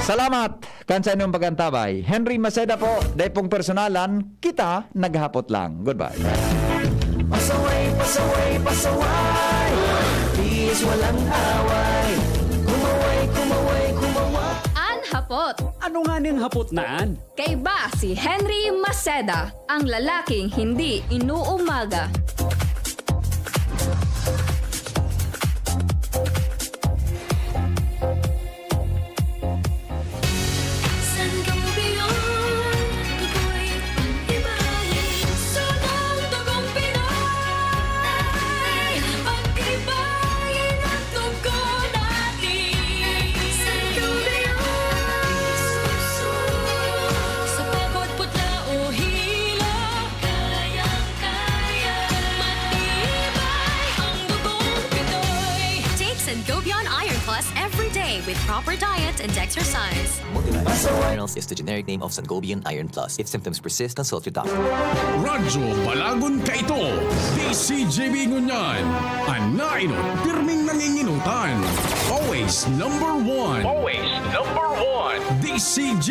Salamat kan sa inyong pag-antabay. Henry Maceda po, dai pong personalan, kita naghahapot lang. Goodbye. Pasaway, pasaway, pasaway. Please, walang away. Kumaway, kumaway, kumaway. An hapot. Ano nga ning hapot na an? Kaiba si Henry Maceda, ang lalaking hindi inuumaga. Sangobion, tukoy, ibahin, sunang tugong Pinoy. Pagtibayin ang tugon natin. Sangobion, sa pagod, putla o hilo. Kayang-kaya, matibay ang dugong Pinoy. Take Sangobion Iron Plus every day with proper diet and exercise. Minerals is the generic name of Sangobion Iron Plus. If symptoms persist, consult your doctor. Radyo Balagon Kaito, D C G B Ngunyan. An nainot, pirming nanginginutan. Always number one. Always number one. D C G B.